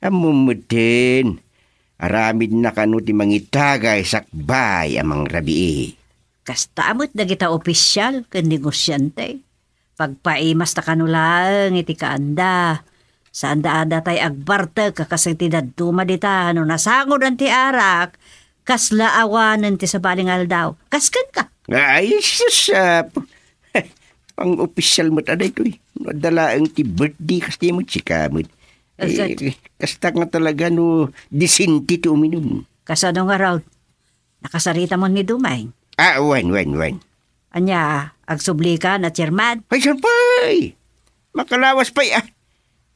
Ammom metten, aramidna kano ti mangitagay sakbay a mangrabii. Kasta met dagita opisial ken negosiante. Pagpaimasta kano laeng iti kaanda. Saanda a datay agbartek a kas iti dadduma dita no nasangodan ti arak, kasla awanen ti sabali nga aldaw. Kas kenka? Ay, sus, ah, pang-opisyal met a daytoy. No adda laeng ti birthday, kasta met sika met. Asat? Eh, kasta nga talaga no disente ti uminum. Kasano ngarud? Nakasarita mo ni Dumay? Ah, wen, wen, wen. Ania, agsublika na, Chairman? Ay, saan pay? Makalawas pay, ah.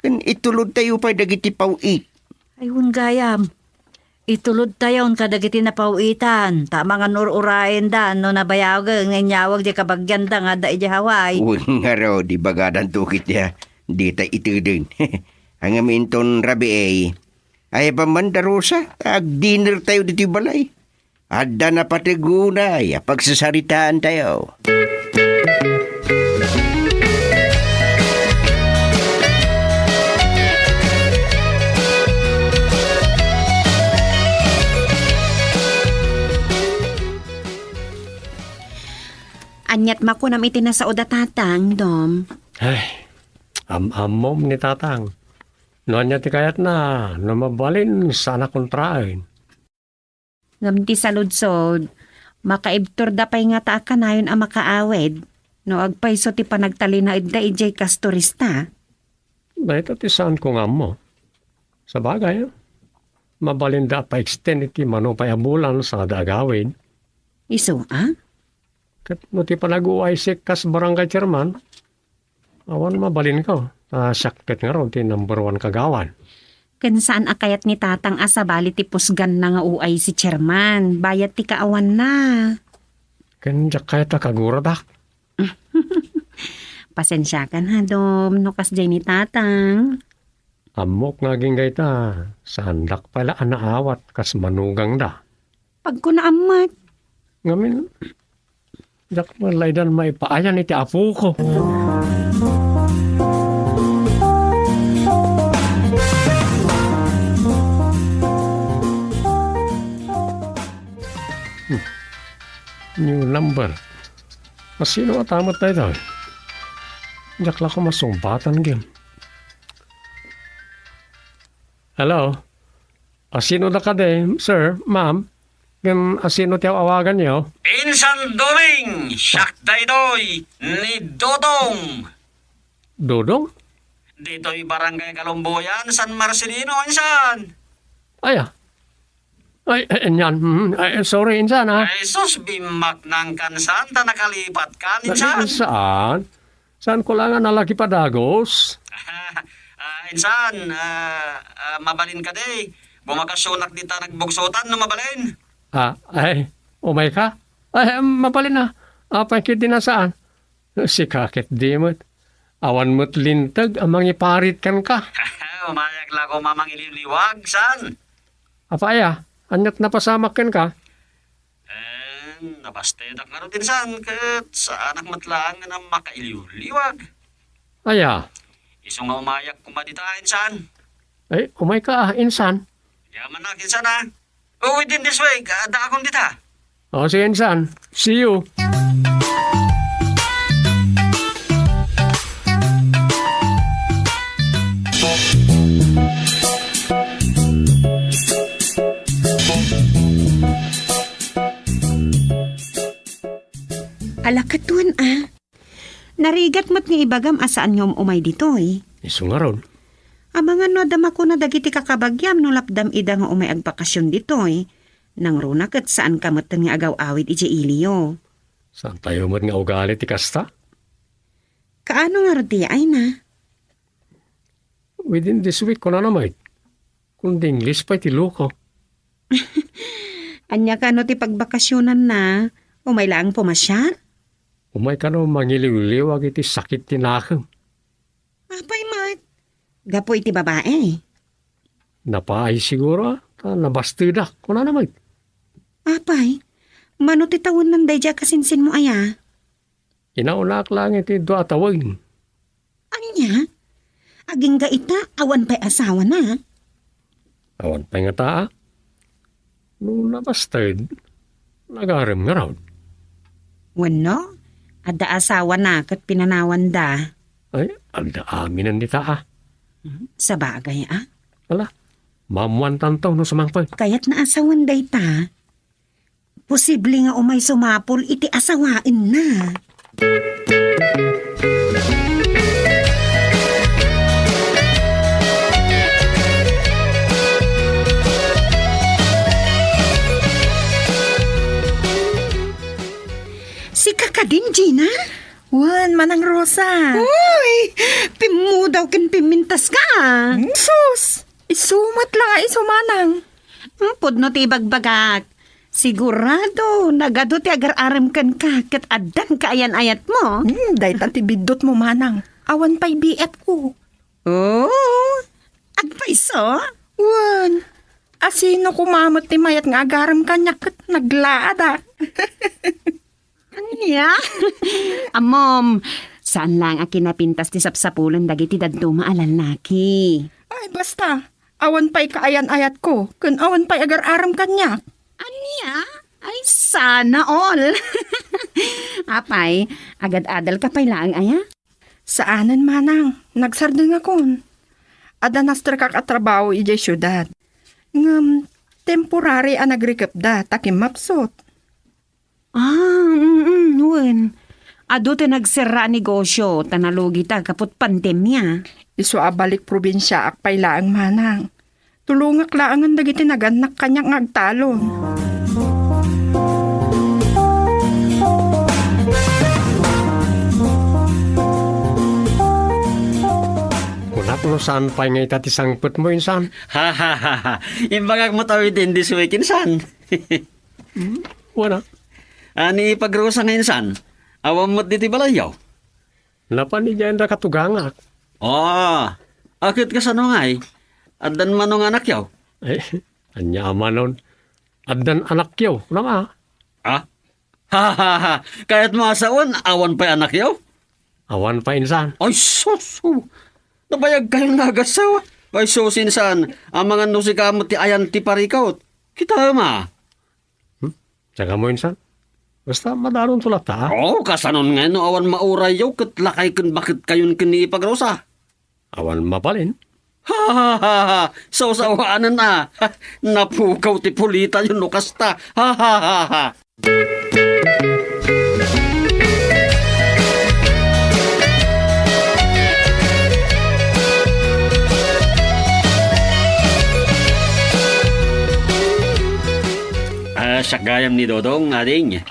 Ken itulodtayo pay dagiti paw-it. Ay, wen gayam. Itulodtayon kadagiti napaw-itan, ta amangan ur-uraenda no nabayagen nga inyawag di kabagianda nga adda idiay Hawaii. Wen ngarud, ibagadanto ket ya, dita iteden. Ngem inton rabii, ay, apan man, Darosa, ta agdinertayo ditoy balay. Adda napateg unay a pagsasaritaantayo. Aniat makunam iti nasao da tatang, Dom? Ay, am-ammom ni tatang. No ania ti kayatna, no mabalin, saan a kontraen. Ngem ti saludsod, makaibturda pay ngata a kanayon a makaawid no agpayso ti panagtalinaedda idiay kas turista? Dayta ti saanko nga ammo. Sabagay, mabalinda a pa-extend iti mano pay a bulan sangada agawid. Isu a? Ket no ti panag-O I C kas barangay chairman, awan mabalinko, ta siak ket ngarud ti number one kagawad. Ken saan a kayat ni Tatang a sabali ti pusganna nga O I C chairman, bayat ti kaawanna. Ken diak kayat a kaguradak. Pasensiakan, ha, Dom, no kasdiay ni Tatang. Ammok nga agingga ita, saandak pay la a naawat kas manugangda. Pagkunaam met. Ngamin, diak met la idan maipaayan iti apoko. Hmm. New number. Asino a tamat daytoy? Diak la ko masungbatan, Gem. Hello? Asino da kadi, sir, ma'am? Ngem asino ti aw-awaganyo? Insan Doming, siak daytoy, ni Dodong. Dodong? Ditoy Barangay Kalumbuyan, San Marcelino, insan. Aya. Ay, ay, inyan. Mm, ay, sorry, insan, ah. Ay, sus, bimmaknang kan, san, ta nakalipat kan, insan. Insan? Saan ko lang nga nalaki padagos? Ah, insan, ah, ah, mabalin kadi. Bumakasyonak dita nagbugsotan, no mabalin. Ah, ay, umay ka? Ay, mabalin na. Apay ket di na saan? Sika ket di met. Awan met linteg a mangiparit kenka. Umayak la koma mangiliwliwag, san? Apay a, aniat napasamak kenka? Eh, nabastedak ngarud, insan, ket saanak met laeng nga makailiwliwag. Aya? Isu nga umayak koma dita, insan. Ay, umay ka, ah, insan. Yaman na, insan, ah. Oh, within this week, adda akon dita. Oh, sige, insan. See you. Ala, kaduan, ah. Narigat met nga ibagam a saan nga um-umay ditoy. Isu ngarud. Amangan no adda makuna dagiti kakabagiam no lapdam ida nga umay agbakasyon ditoy. Nangruna ket saanka metten nga agaw-awid idiay iliyo. Saantayo met nga ugali ti kasta? Kaano ngarud ti yaayna? Within this week, kunana met. Kundi English pay ti loko. Ania kano ti pagbakasyonanna? Umay laeng pumasiar? Umay kano mangiliwliwag iti sakit ti nakem. Apay met? Gapu iti babae? Napaay siguro, ta nabastedak. Kunana met. Apay, mano ti tawennan daydiay a kasinsinmo aya? Inaunaak laeng iti dua a tawen. Ania? Agingga ita, awan pay asawana? Awan pay ngata, a? No nabasted, nagarem ngarud. Wenno, adda asawana ket pinanawanda. Ay, adda aminen dita, a. Hmm, sabagay, a. Ala, maammoantanto no sumangpet. Kayatna a sawen dayta. Posible nga umay sumapul iti asawaenna. Din, Gina? Wen, Manang Rosa. Uy! Pimmudaw ken pimmintas ka. Hmm? Sus! Isu met la nga isu, Manang. Hmm, pudno ti ibagbagak. Sigurado, nagadu ti agar-arem kenka ket addan kaayan-ayatmo. Hmm, dayta ti biddutmo, Manang. Awan pay B F ko. Oh, agpayso? Wen, asino koma met ti mayat nga agarem kaniak ket naglaadak? Ania? Ammom, saan laeng a kinapintas ti sapsapulen dagiti dadduma a lallaki. Ay, basta, awan pay kaayan-ayatko, ken awan pay agar-arem kaniak. Ania? Ay, sana all. Apay, agad-adal ka pay laeng aya? Saanen, Manang. Nagsardengakon. Adda nasterkak a trabaho idiay siudad. Ngem, temporary a nagrikepda ta kimmapsut. Ah, mm, mm, wen. Adu ti nagserra a negosyo ta nalugita kaput pandemia. Isu a balik probinsiaak pay laeng, Manang. Tulongak laengen dagiti nagannak kaniak nga agtalon. Kunak no saan pay nga ita ti sangpetmo, insan? Ha, ha, ha, ha. Imbagak met awiden this week, insan. Hmm? Wana? Ani, pagrusa nga insan, awan met ditoy balayyo? Napan idiay anda katugangak. Ah, a ket kasano ngay? Addan mano nga anakyo? Eh, ania a manon? Addan anakyo, kunam a? Ah? Ha, ha, ha. Kayatmo a sawen, awan pay anakyo? Awan pay, insan. Ay, sus! Nabayag kayon nga agasawa. Ay, sus, insan. Amangan no sika met ti ayan ti parikut. Kita ma. Hmm? Saka mo, insan? Basta madaronto latta, a? Oh, kasanon nga no awan maurayyo ket lakay ken baket kayon ken ni Ipagrosa? Awan mabalin. Ha, ha, ha, ha. Sawsawanen a. Napukaw ti pulitayo no kasta. Ha, ha, ha, ha. Ah, siak gayam ni Dodong, ading.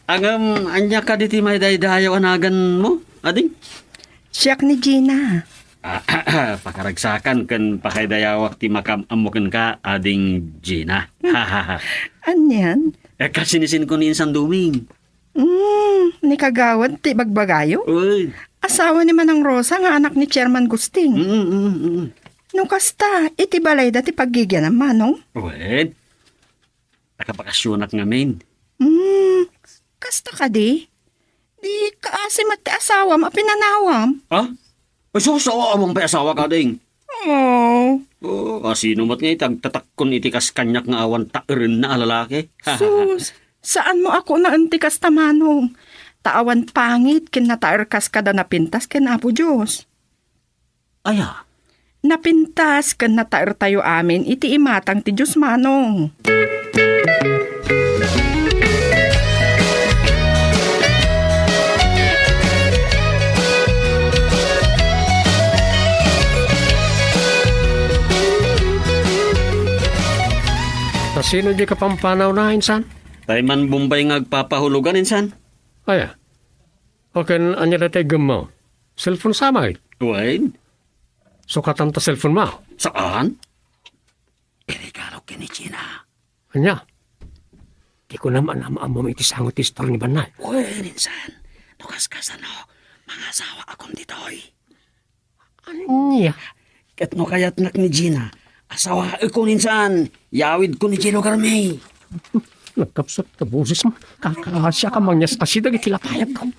Ngem, ania kadi ti maidaydayaw a naganmo, ading? Siak ni Gina. Ah, pakaragsakan ken pakaidayawak ti makaam-ammo kenka, ading Gina. Anian? Eh, kasinisin ko ni insan Duming. Mm, ni kagawad ti bagbagayo? Uy. Asawa ni Manang Rosa nga anak ni Chairman Gusting. Mm, mm, mm. No kasta, iti balayda ti paggigianam, Manong? Wen. Nakabakasionak ngamin. Hmm, kasta kadi? Di kaasi met ti asawam a pinanawam? Ha? Ay, sus, awan pay asawa, kading. Oh. Oh, asino met nga iti agtatakkon iti kas kaniak nga awan taerenna a lalaki? Sus, saan mo a kunaen ti kasta, Manong. Ta awan pangit ken nataer kas kada napintas ken Apo Dios. Aya? Napintas ken nataertayo amin iti imatang ti Dios, Manong. Ta sino di kapampanawna, insan? Tay man Bombay nga agpapahulogan, insan. Aya? O ken ania dayta iggemmo? Cellphone sa, may? Wen? Sukatan ta cellphone mo? Saan? Iregalo ken ni Gina. Ania? Di ko naman am-ammom iti sango ti istorya ni Bannay. Wen, insan. No kaskasano, mangasawa akon ditoy. Ania? Ket no kayatnak ni Gina, asawaek ko insan, yawidko ni Gino Garmay. Nagkapsat ta boses mo. Kakasiak a mangyaskasi dagiti lapayagko.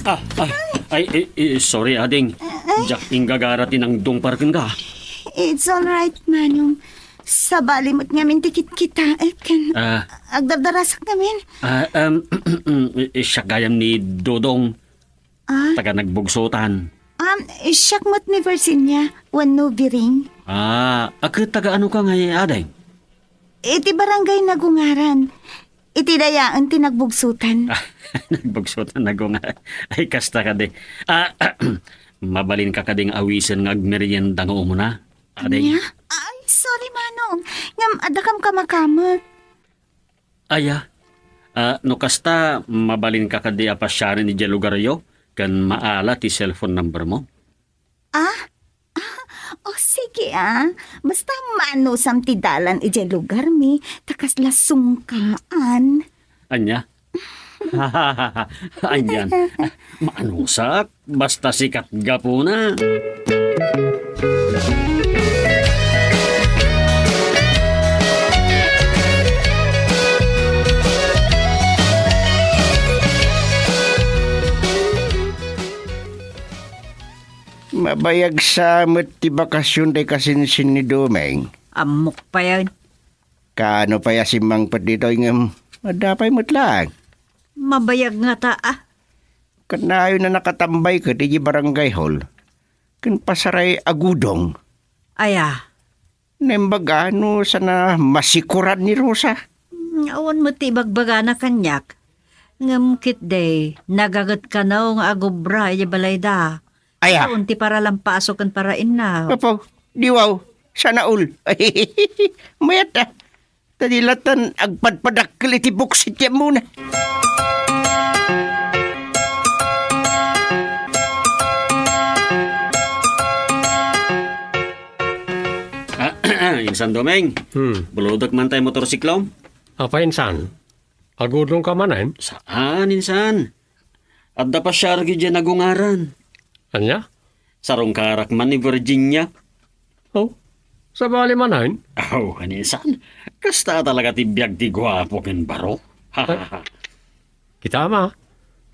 Ah, ah, ay, eh, eh, sorry, ading. Ah, ah? Diak inggagara ti nangdungpar kenka. It's all right, Manong. Sabali met ngamin ti kitkitaek ken Ah. agdardarasak ngamin. Ah, um, eh, siak gayam ni Dodong. Ah? Taga Nagbugsotan. Um, siak met ni Virginia, wenno Biring. Ah, a ket taga ano ka ngay, ading? Iti barangay Nagungaran. Iti dayaen ti nagbugsotan. Ah, nagbugsotan, nagungar. Ay, kasta kadi. Ah, mabalinka kadi nga awisen nga agmerienda nga umuna? Adi? Ania? Ay, sorry, Manong. Ngem adda kamkamakamek. Aya. Ah, no kasta, mabalinka kadi a pasiaren idiay lugaryo ken maala ti cellphone number mo? Ah? Ah, o sige, ah. Basta maanusam ti dalan idiay lugarmi, ta kasla sungkaan. Ania? Anian? Maanusak, basta sikat gapuna. Mabayag sa met ti bakasion ti kasinsin ni Doming. Ammok payen. Kaano pay a simmangpet ditoy ngem adda pay met laeng. Mabayag ngata, ah. Kanayon a nakatambay ket iti barangay hall. Ken pasaray a gudong. Aya? Naimbag a no saan a masikuran ni Rosa. Hmm, awan met ti ibagbagana kaniak. Ngem ketdi, naganget kano nga agubra iti balayda. Aya? Awan ti paralampaso ken parainna. Apo, di wow, sana all. Mayat a. Ta di latan agpadpadakkel iti buksit ti ammona. Ah, insan Doming. Hmm. Bulodek man tay motorsiklom? Apay insan? Agudongka manen? Saan, insan. Adda pasiarek idiay nagungaran. Ania? Sarungkarak man ni Virginia. Oh, sabali manen? Aw, ania insan. Kasta talaga ti biag ti guapo ken baro. Kita ma,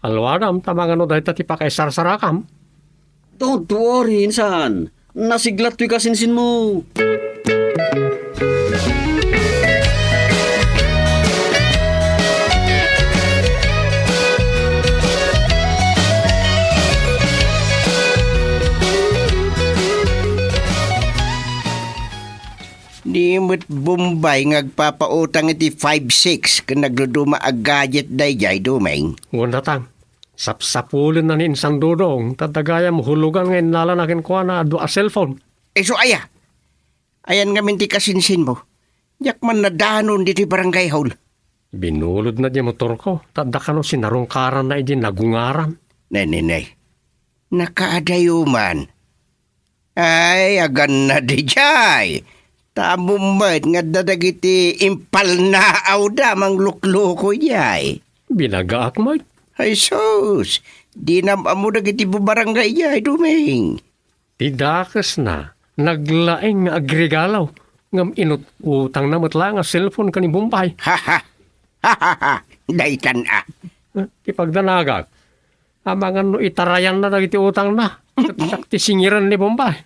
alwadam ta mangano dayta ti pakaisarsarakam. Don't worry, insan. Nasiglat toy kasinsinmo. Ni met Bombay nga agpapautang iti five six ken nagduduma a gadget daydiay, Doming. Wen, Tatang. Sapsapulenna ni Insan Dodong, ta dagayam hulugan nga innalana kenkuana a dua a cellphone. Isu aya? Ayan ngamin ti kasinsinmo. Diak man nadanon ditoy barangay hall. Binulodna di motorko, ta adda kano sinarungkaranna idi nagungaran. Ne, ne, ne. Nakaadayo man. Ay, aganna didiay. Ta ammom met nga adda dagiti impalnaawda manglukluko idiay. Binagaak met. Ay sus, dinam ammo dagiti bubarangay idiay, Doming. Ti dakesna, naglaing nga agregalo, ngem inut-utangna met laeng a cellphone ken ni Bombay. Ha, ha. Ha, ha, ha. Daytan a. Eh, ti pagdanagak, amangan no itarayanna dagiti utangna. Ket siak ti singiren ni Bombay.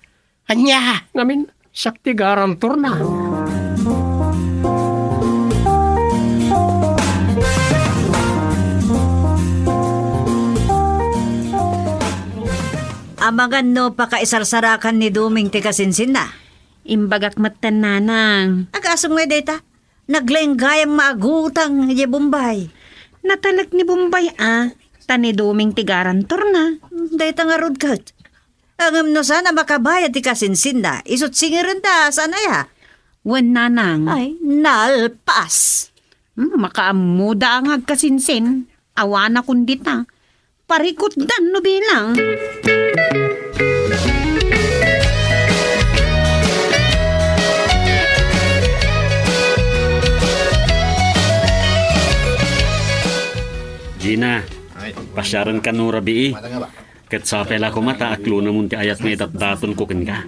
Ania? Ngamin, siak ti garantorna. Amangan no pakaisarsarakan ni Doming ti kasinsinna. Imbagak metten, Nanang. Agasem ngay dayta? Naglaing gayam nga agutang idiay Bombay. Natalek ni Bombay a, ta ni Doming ti garantorna. Dayta ngarud ket. Ngem no saan a makabayad ti kasinsinna, isut' singirenda, saan aya? Wen, Nanang. Ay, nalpas. Hmm, makaammoda nga agkasinsin. Awana kun dita. Parikutdan no bilang. Gina, pasiarenka no rabii. Ket sapay la koma ta aklonamon ti ayat nga idatdatonko kenka.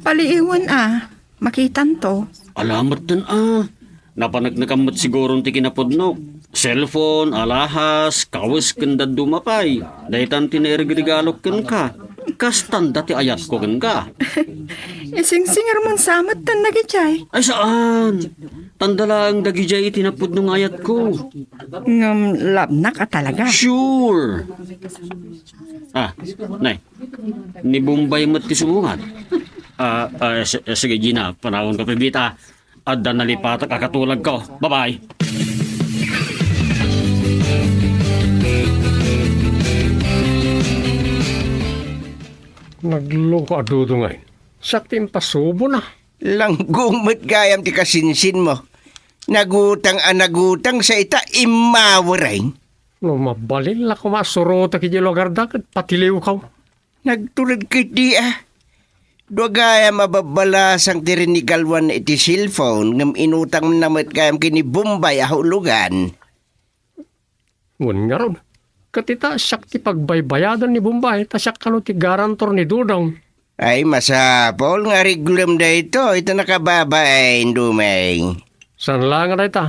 Paliiwen a. Makitanto. Ala metten a. Napaneknekam met siguron ti kinapudnok. Cellphone, alahas, kawes ken dadduma pay. Daytan ti nairigrigalok kenka. Kastanda ti ayatko kenka. Isingsingermon sa metten dagidiay. Ay saan. Tanda laeng dagidiay ti napudno nga ayatko. Ngem labnak a talaga. Sure. Ah, nay. Ni Bombay met ti sumungad. Ah, ah, s-, eh, sige, Gina, panawanka pay bita. Adda nalipatak a katulagko. Bye-bye. Nagloko a Dodong ay. Siak ti impasubona. Langgong met gayam ti kasinsinmo. Nagutang a nagutang sa ita, immawereng. No mabalin la koma a surotek idiay lugarda ket patiliwkaw. Nagtuled ketdi a. Dua gayam a babbalasang ti rinigaluan iti cellphone ngem inutangna met gayam ken ni Bombay a hulugan. Wen ngarud, ket ita, siak ti pagbaybayadan ni Bombay, ta siak kano ti garantor ni Dodong. Ay, masapul nga areglom daytoy, ita nakababain, Dumeng. Saan la nga dayta,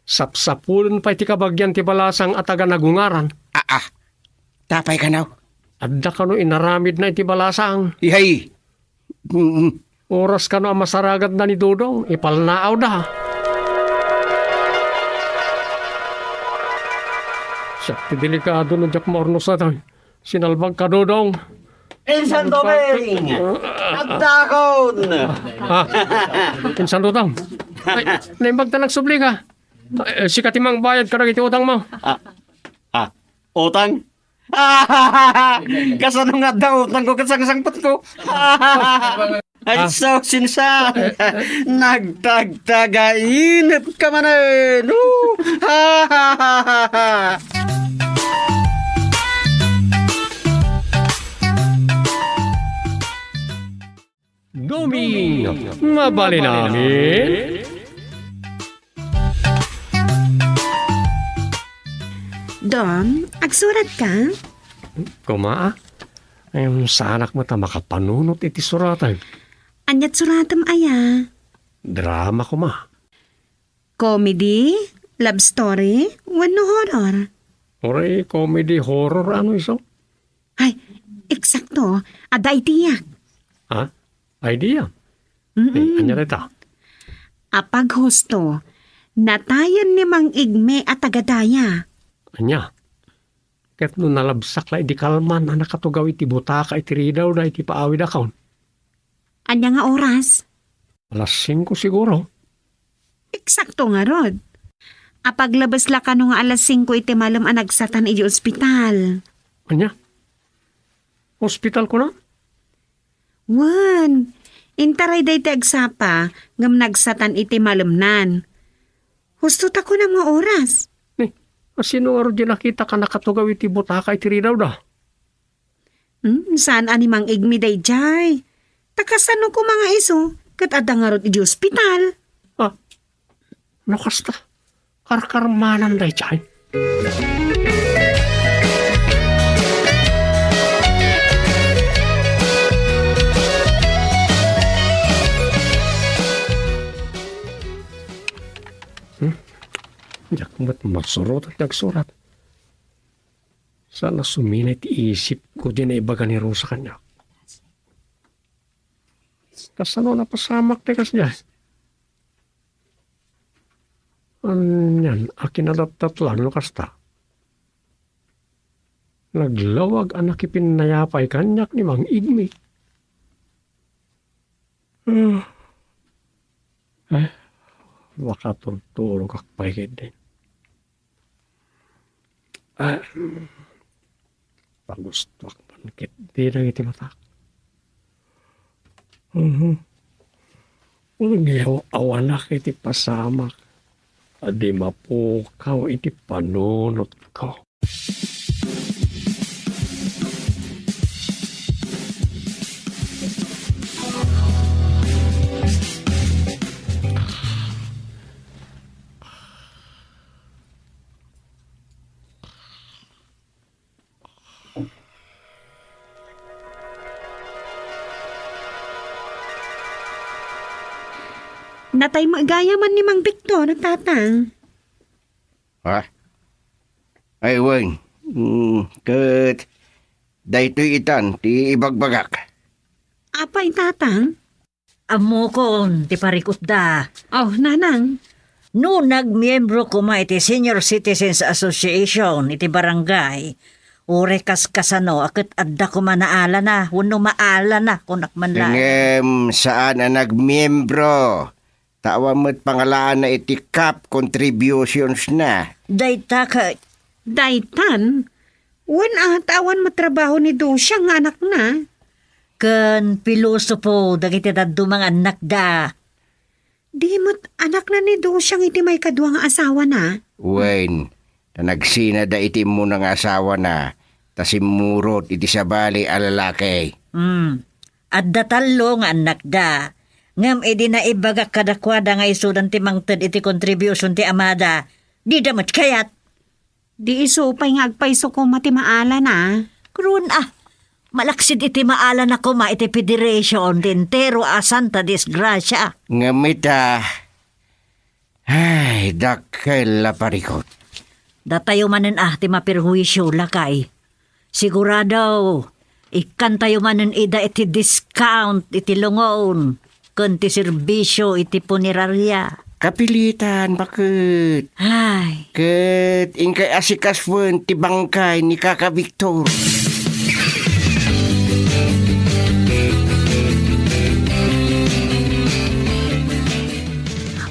sapsapulen pay ti kabagian ti balasang a taga Nagungaran. Aa, tapay kano? Adda kano inaramidna iti balasang. Yay! Mm. Oras kano a masaragatna ni Dodong, ipalnaawda. Siak ti delikado no diak maurnos a tay. Sinalbagka, Dodong. Insan Dodong! Agdakon! Ah, Insan Dodong. Ay, naimbag ta nagsublika. Ay, sika ti mangbayad kadagiti utangmo. Ah, ah, utang? Kasano nga adda utangko ket sangsangpetko? Ay, Ah. Sus, insan. Nagtagtagainep ka manen. Ooh. Doming, mabalin amin? Dom, agsurat ka? Koma, ah. Em, saanak met a makapanunot iti suratem. Aniat suratem aya? Drama koma. Comedy, love story, wenno horror? Uray comedy, horror, ano isu? Ay, eksakto. Adda idea. Ha? Idea? Mm-mm. Eh, ania dayta? Apaghusto, natayen ni Mang Igme a taga-daya. Ania? Ket no nalabsak la idi kalman a nakatugaw iti butaka iti ridaw da iti paawid a kaon. Ania nga oras? Alas singko siguro. Eksakto ngarud. Apaglabes la kano nga alas singko iti malem a nagsatan iti ospital. Ania? Ospital kuna? Wen, intaray dayta agsapa ngem nagsatan iti malemnan. Husto ta kunam nga oras. Ni, asino ngarud ti nakita ka nakatugaw iti butaka iti ridaw da? Hmm, saan a ni Mang Igmi daydiay? Ta kasano koma nga isu ket adda ngarud iti ospital? Ah, no kasta, karkarmanan daydiay. Hmm? Diak met masurotan ti agsurat. Saan a sumina iti isipko ti naibaga ni Rosa kaniak. Kasano napasamak ti kasdiay? Anian a kinadatdatlan no kasta? Naglawag a nakipinnayapay kaniak ni Mang Igmi. Ah. Eh, makaturturogak pay ketdi. Ah, pagustoak man ketdi dagiti matak. Mhm. Nagyaw-awanak iti pasamak a di mapukaw iti panunotko. Natay met gayam ni Mang Victor, Tatang. Ha? Ay, wen. Mm, ket daytoy itan ti ibagbagak. Apay, Tatang? Ammokon ti parikutda. Oh, Nanang. No nagmiembro koma iti Senior Citizens Association iti barangay, uray kaskasano a ket adda koma naalana wenno maalana, kunak man laeng. Ngem saan a nagmiembro. Ta awan met pangalaanna iti cup contributions na. Dayta ka... Daytan? Wen a, ta awan met trabaho ni Dusia nga anakna. ken pilosopo dagiti dadduma nga annakda. Di met anakna ni Dosiang iti maikadua nga asawana? Wen, ta nagsinada iti immuna nga asawana, ta simmurot iti sabali a lalaki. Hmm. Adda tallo nga annakda. Ngem idi naibagak kadakuada nga isudan ti mangted iti contribution ti amada, dida met kayat. Di isu pay nga agpayso koma ti maalana. Krun a, malaksid iti maalana koma iti federation ti entero a santa disgrasia. Ngem ita, ay, dakkel a parikut. Datayo manen a ti maperhuisio, lakay. Sigurado, ikkantayo manen ida iti discount iti lungon ken ti serbisio iti punerarya. Kapilitan, baket. Ay. Ket inkay asikasoen ti bangkay ni Kaka Victor.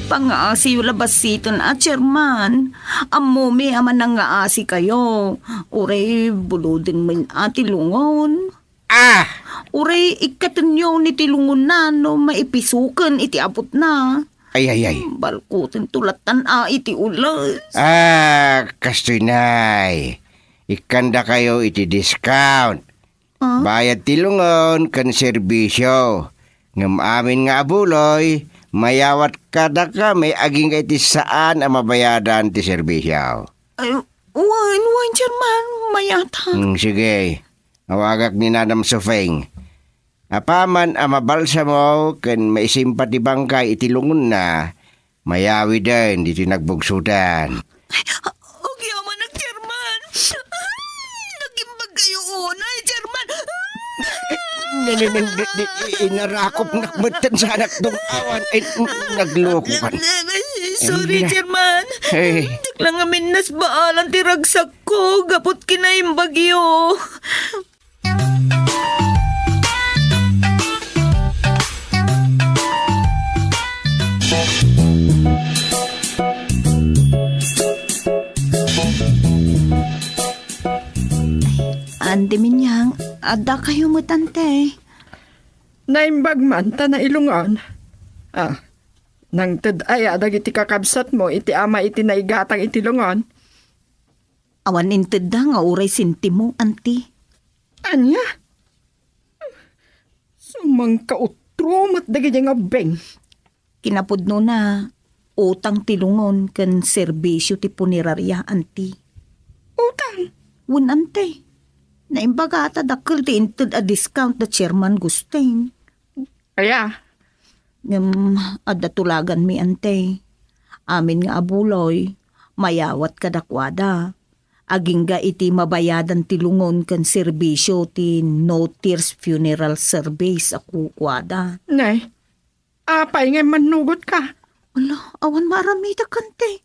Pangaasiyo la basiten a, Chairman. Ammomi a manangaasikayo. Uray buloden met a ti lungon. Ah! Uray ikkatenyo ni ti lungonna no maipisoken iti aputna. Ay, ay, ay. Balkotento lattan a iti ules. Ah, kastoy, nay. Ikkandakayo iti discount. Ah? Bayad ti lungon ken serbisio. Ngem amin nga abuloy, mayawat kadakami agingga iti saan a mabayadan ti serbisio. Ay, wen, wen, Chairman, mayata. Hmm, sige. Awagak ni Nanam Sufeng. Apaman a mabalsamo ken maisimpa ti bangkay iti lungonna, mayawiden ditoy nagbugsotan. Agyamanak, Chairman. Nagimbag kayo unay, Chairman. Ne, ne, ne, ne, ne, inarakopnak metten sanak dong awan. Ay, naglokokan. Sorry, Chairman. Ay. Diak lang amin nasbaalan ti ragsakko gapu ti kinaimbagyo. Anti Minyang, adda kayo met, Ante. Naimbag man ta nailungon. Ah, nangted aya dagiti kakabsatmo iti ama iti naigatang iti lungon? Awan intedda nga uray sentimo, Anti. Ania? Sumangkautro met dagiti nga ubbing. Kinapudnona, utang ti lungon ken serbisio ti punerarya, Anti. Utang? Wen, Anti. Naimbagata dakkel ti inted a discount da Chairman Gusting. Aya? Ngem adda tulaganmi, Ante. Amin nga abuloy, mayawat kadakuada. Agingga iti mabayadan ti lungon ken serbisio ti No Tears Funeral Service a kukuada. Nay, apay nga immannugotka? Ala, awan maaramidak, Ante.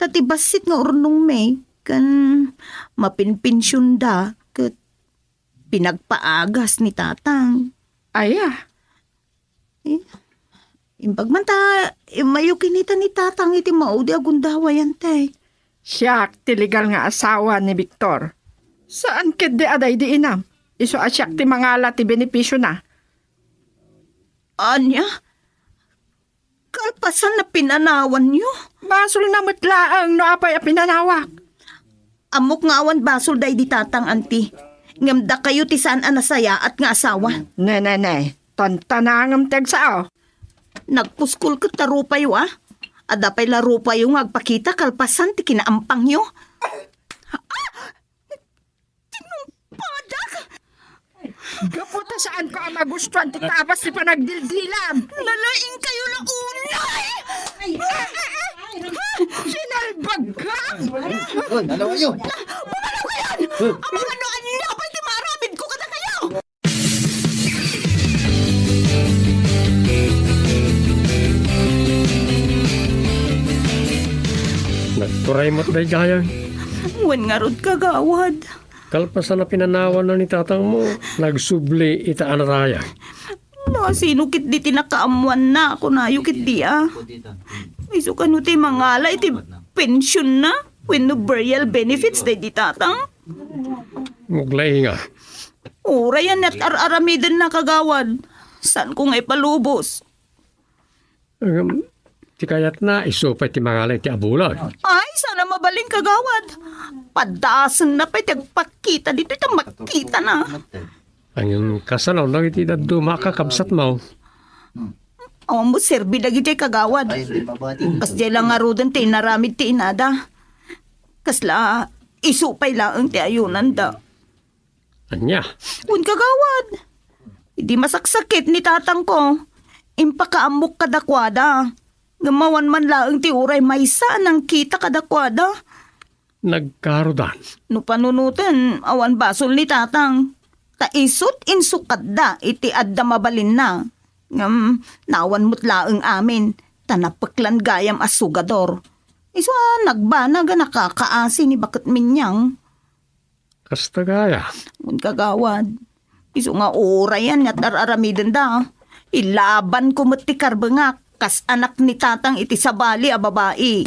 Ta ti bassit nga urnongmi, ken mapinpensionda, ket pinagpaagas ni Tatang. Aya? Eh, imbag man ta, immayo kinita ni Tatang iti maudi a gundaway, Ante. Siak ti legal nga asawa ni Victor. Saan ketdi a daydi inam? Isu a siak ti mangala ti benefisiona. Ania? Kalpasan a pinanawanyo? Basolna met laeng no apay a pinanawak. Ammok nga awan basol daydi Tatang, Anti. Ngem dakayo ti saan a nasayaat nga asawa. Ne, ne, ne. Tantanangem ti agsao. Nagpuskol ket ta rupayo, a. Adda pay la rupayo nga agpakita kalpasan ti kinaampangyo. Tinungpadak! Gapu ta saanko a magustuan ti tabas ti panagdildilam. Nalaing kayo la unay! Sinalbagka! Hoy, ano kayo? Bumalo kayon! Amangan no ania pay ti maaramidko kadakayo! Nagturay met daydiay. Wen ngarud, kagawad. Kalpasan a pinanawanna ni tatangmo, nagsubli ita a narayag. No asino ketdi ti nakaammoanna, kunayo ketdi a. Isu kano ti mangala iti pensionna wenno burial benefits daydi tatang? Muglainga. Uray ania ti ar-aramidenna, kagawad. Saanko nga ipalubos. Ngem, ti kayatna, isu pay ti mangala iti abulan. Ay, saan a mabalin, kagawad. Padaasenna pay ti agpakita ditoy ta makitana. Ngem, kasano dagiti dadduma a kakabsatmo? Awan met serbi dagiti kagawad. Kasdiay la ngaruden ti inaramid ti inada. Kasla, isu pay laeng ti ayunanda. Ania? Wen, kagawad. Idi masaksakit ni tatangko, impakaammok kadakuada. Ngem awan man laeng ti uray maysa a nangkita kadakuada. Nagkarudan. No panunoten, awan basol ni tatang. Ta isut' insukatda iti adda mabalinna. Ngem, naawan met laeng amin, ta napeklan gayam a sugador. Isu a nagbanag a nakakaasi ni Baket Minyang. Kasta gayam. Wen, kagawad. Isu nga uray ania ti ar-aramidenda. Ilabanko met ti karbengak, kas anak ni tatang iti sabali a babai.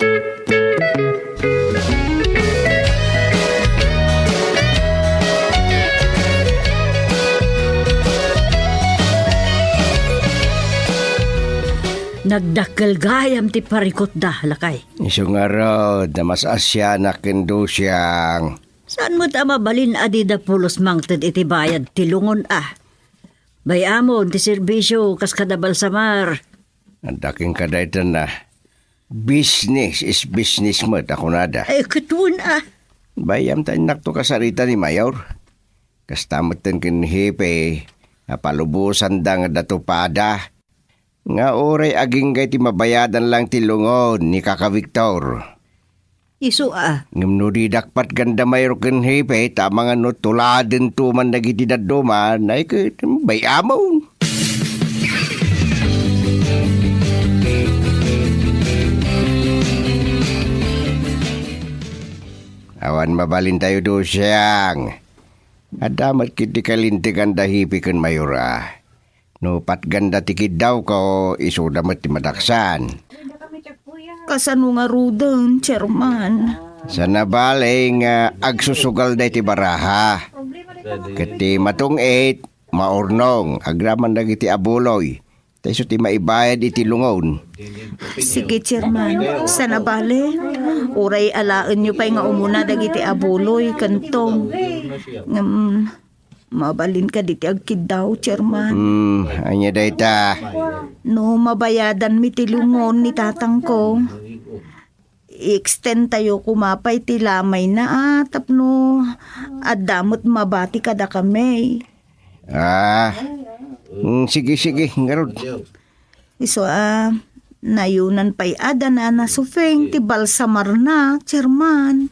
Nagdakkel gayam ti parikutda, lakay. Isu ngarud, mas asianak ken Dusiang. Saan met a mabalin a dida pulos mangted iti bayad ti lungon a? Bay-amon ti serbisio kas kada balsamar. Adda kenka daytan a, "Business is business," met a kunada. Ay, ket wen a. Bay-am ta innakto kasarita ni Mayor. Kasta metten ken ni Hepe a palubosanda nga datupada. Nga uray agingga iti mabayadan lang ti lungon ni Kaka Victor. Isu a. Ngem no didak patganda Mayor ken Hepe, ta amangan no tuladento man dagiti dadduma, nay ket bay-amon. Awan mabalintayo, Dusiang. Adda met ketdi kalintegan da Hepe ken Mayor a. No patganda ti kiddawko, isuda met ti madaksan. Kasano ngaruden, Chairman? Saan a bale nga agsusugal daytoy baraha. Ket ti matungit, maurnong, agraman dagiti abuloy. Ta isu ti maibayad iti lungon. Sige, Chairman. Saan a bale, uray alaenyo pay nga umuna dagiti abuloy, ken tong. Ngem, mabalin kadi ti agkiddaw, Chairman? Hmm, ania dayta? No mabayadanmi ti lungon ni tatangko, i-extend tayo koma pay ti lamayna a tapno adda met mabati kadakami. Ah, mm, sige, sige, ngarud. Isu a, nayonan pay a da Nana Sufeng ti balsamarna, Chairman.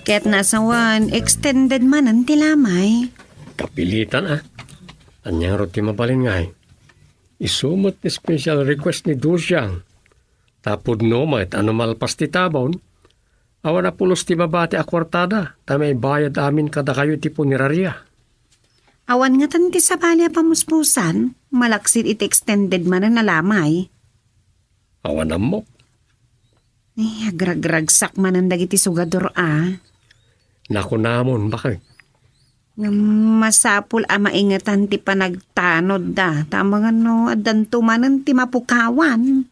Ket nasawan, extended manen ti lamay. Kapilitan a. Ania ngarud ti mabalin ngay? Isu met ti special request ni Dusiang. Ta pudno met a no malpas ti tabon, awan a pulos ti mabati a kuartada, ta maibayad amin kadakayo iti puneraria. Awan ngaten ti sabali a pamuspusan, malaksid iti extended manen a lamay. Awan ammok. Eh, agragragsak manen dagiti sugador a. Nakunamon, bakit? Ngem masapul a maingetan ti panagtanodda, ta amangan no addanto manen ti mapukawan.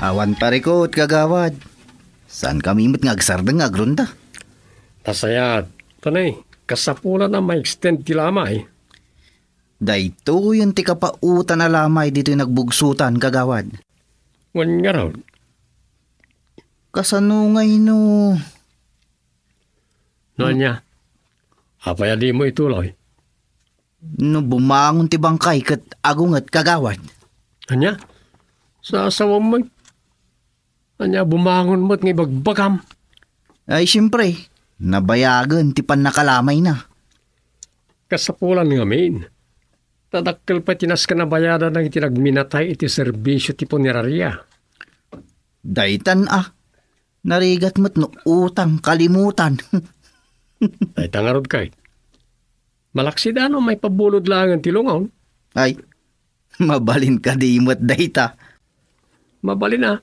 Awan parikut, kagawad. Saankami met nga agsardeng nga agrunda. Nasayaat. Tanay, kasapulan a ma-extend ti lamay. Daytoyen ti kapaotan a lamay ditoy nagbugsotan, kagawad. Wen ngarud. Kasano ngay no? No ania? Apay a dimo ituloy? No bumangon ti bangkay ket agunget, kagawad. Ania? Sasawam met. Ania bumangon met nga ibagbagam? Ay, siyempre, nabayagen ti pannakalamayna. Kasapulan ngamin. Ta dakkel pay ti nasken a bayadan dagiti nagminatay iti serbisio ti puneraria. Daytan a, narigat met no utang kalimutan. Dayta ngarud kay. Malaksida no maipabulod laengen ti lungaw. Ay, mabalin kadi met dayta? Mabalin a.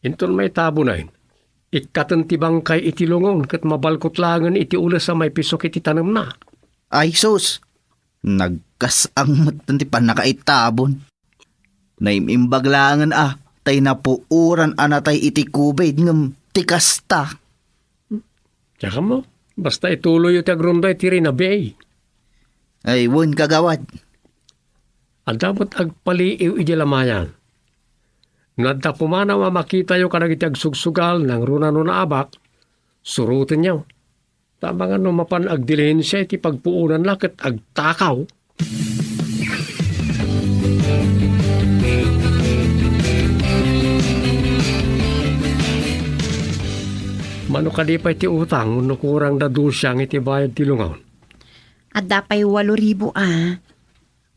Inton maitabon ay, ikkaten ti bangkay iti lungon ket mabalkot laengen iti ules a maipisok iti tanemna. Ay sus, nagkas-ang met ti pannakaitabon. Naim-imbag laengen a, tay napuoran a natay iti covid ngem ti kasta. Diak ammo, basta ituloyyo ti agrunda iti rinabi. Ay, wen, kagawad. Adda met agpaliiw idiay lamayan. No adda pumanaw a makitayo kadagiti agsugsugal nangruna no naabak, surotenyo. Ta amangan no mapan agdilihensia iti pagpuonanna ket agtakaw. Mano kadi pay ti utang no kurang da dusiang iti bayad ti lungaw? Adda pay walo ribu a.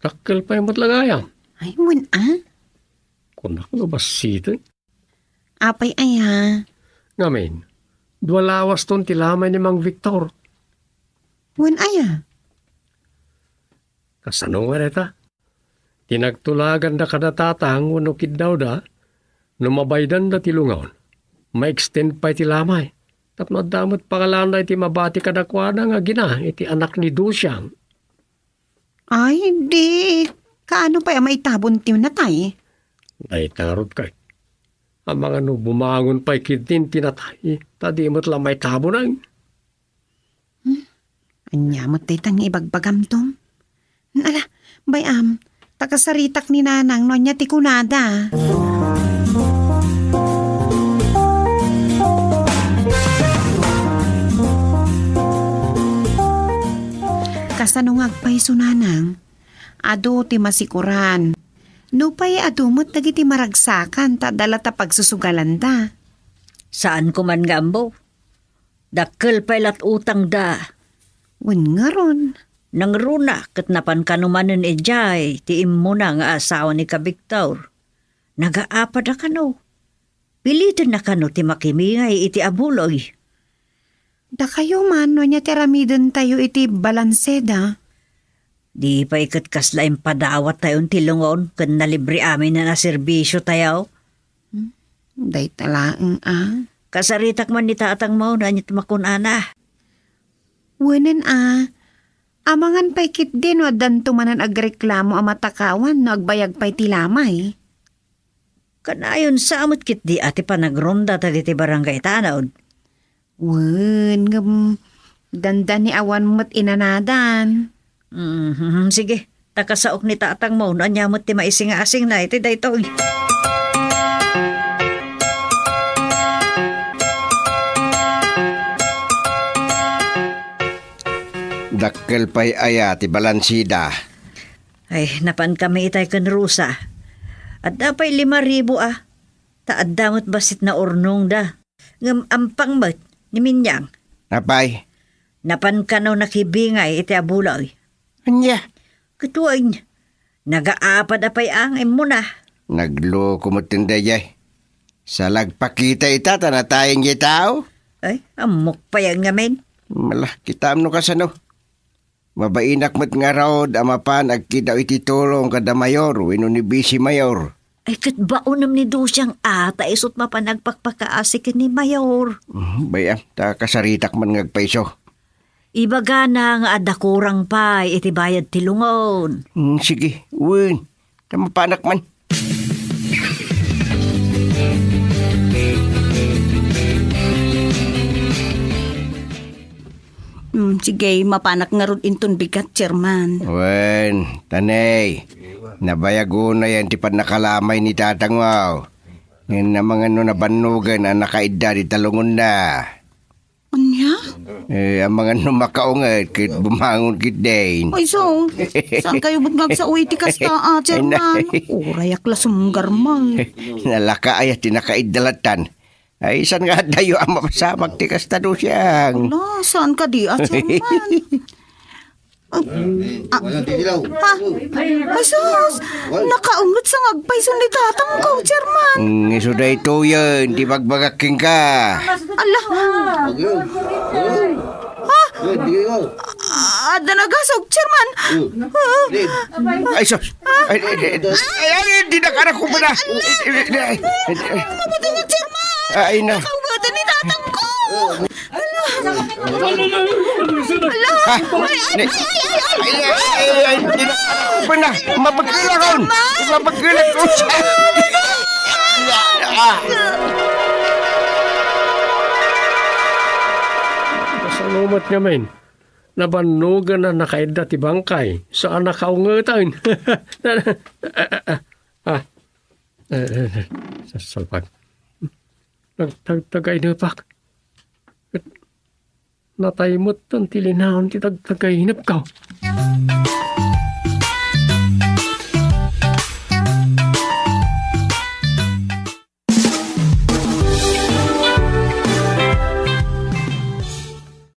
Dakkel pay met la gayam. Ay, wen a? Kunak no bassiten. Apay aya? Ngamin, dua lawaston ti lamay ni Mang Victor. Wen aya? Kasano nga dayta? Ti nagtulaganda kada tatang wenno kiddawda, no mabaydanda ti lungaw, ma-extend pay ti lamay. Tapno adda met pangalanda iti mabati kadakuada nga agina iti anak ni Dusiang. Ay, di, kaano pay a maitabon ti natay? Dayta ngarud kay. Amangan no bumangon pay ketdin ti natay, ta di met la maitabon ay. Hmm? Ania met dayta nga ibagbagam, Tom? Ala, bay-am, ta kasaritak ni Nanang no ania ti kunada. Kasano nga agpayso, Nanang? Adu ti masikuran. Nupay adu met dagiti maragsakan, ta adda latta pagsusugalanda. Saanko man nga ammo. Dakkel pay lat utangda. Wen ngarud. Nangruna ket napan kano manen idiay ti immuna nga asawa ni Kabiktor. Nagaapad a kano. Pilitenna kano ti makibingay iti abuloy. Dakayo man, no ania ti aramidentayo iti balanseda? Di pay ket kasla impadawat tayon ti lungon ken nalibre amin a naserbisiotayo? Hmm, dayta laeng a. Kasaritak man ni tatangmo no ania ti makunana. Wenen a, amangan pay ketdi no addanto manen agreklamo a matakawan no agbayag pay ti lamay. Kanayon sa met ketdi a ti panagronda dagiti barangay tanod. Wen, ngem dandani awan met inanadan. Mhm, sige, ta kasaok ni tatangmo no ania met ti maisingasingna iti daytoy. Dakkel pay aya ti balansida? Ay, napan kami itay ken Rosa. Adda pay lima ribu a, ta adda met bassit naurnongda. Ngem ampang met ni Minyang. Apay? Napan kano nakibingay iti abuloy. Ania? Ket wen, nagaapad a pay ang immuna. Nagloko met daydiay. Salagpakita ita ta natayen diay tao? Ay, ammok pay ngamin. Mala, kitaem no kasano. Mabainak met ngarud a mapan agkiddaw iti tulong kada mayor wenno ni vice mayor. Ay, ket baonem ni Dusiang a, ta isut mapan agpakpakaasi ken ni mayor. Mhm, bay-am, ta kasaritak man nga agpayso. Ibagana nga adda kurang pay iti bayad ti lungon. Hmm, sige, wen. Ta mapanak man. Hmm, sige, mapanak ngarud inton bigat, Chairman. Wen, tanay. Nabayag unayen ti pannakalamay ni tatangmo. Ngem amangan no nabannogen a nakaidda ti talungonna. Ania? Eh, amangan no makaunget ket bumangon ketdin. Ay, so, saan kayo ba't nga agsao iti kasta, ah, Chairman? Ay, nay. Urayak la sumgarman. Nalaka aya ti nakaidda lattan. Ay, saan nga adayo a mapasamak ti kasta, Dusiang? Ala, saan kadi, ah, Chairman? Ah, ah, ha? Ay, sus! Nakaunget sa nga agpayso ni tatangko, Chairman. Mm, isu daytoyen ti bagbagak kenka. Ala. Ha? Adda nagasok, Chairman. Ah. Ay, sus! Ay, ay, ay, ay, ay, ay, di na kara ko pala. Ala! Mapatay na, Chairman! Ay, na. Nakaugatan ni tatangko! Ala! Ala! Ha? Ay, ay, Ne- ay, ay, ay! Ay, ay, ay, ay, di na. Puna, mapagkilakon. Mapagkilakon. Ah. Kasano met ngamin? Nabannogan a nakaidda ti bangkay. Saan a kaungetan. Ah. Eh, eh, eh, sa-, salpag. Nagtagtagaynepak. Ket natay metten ti linaon ti tagtagaynepko.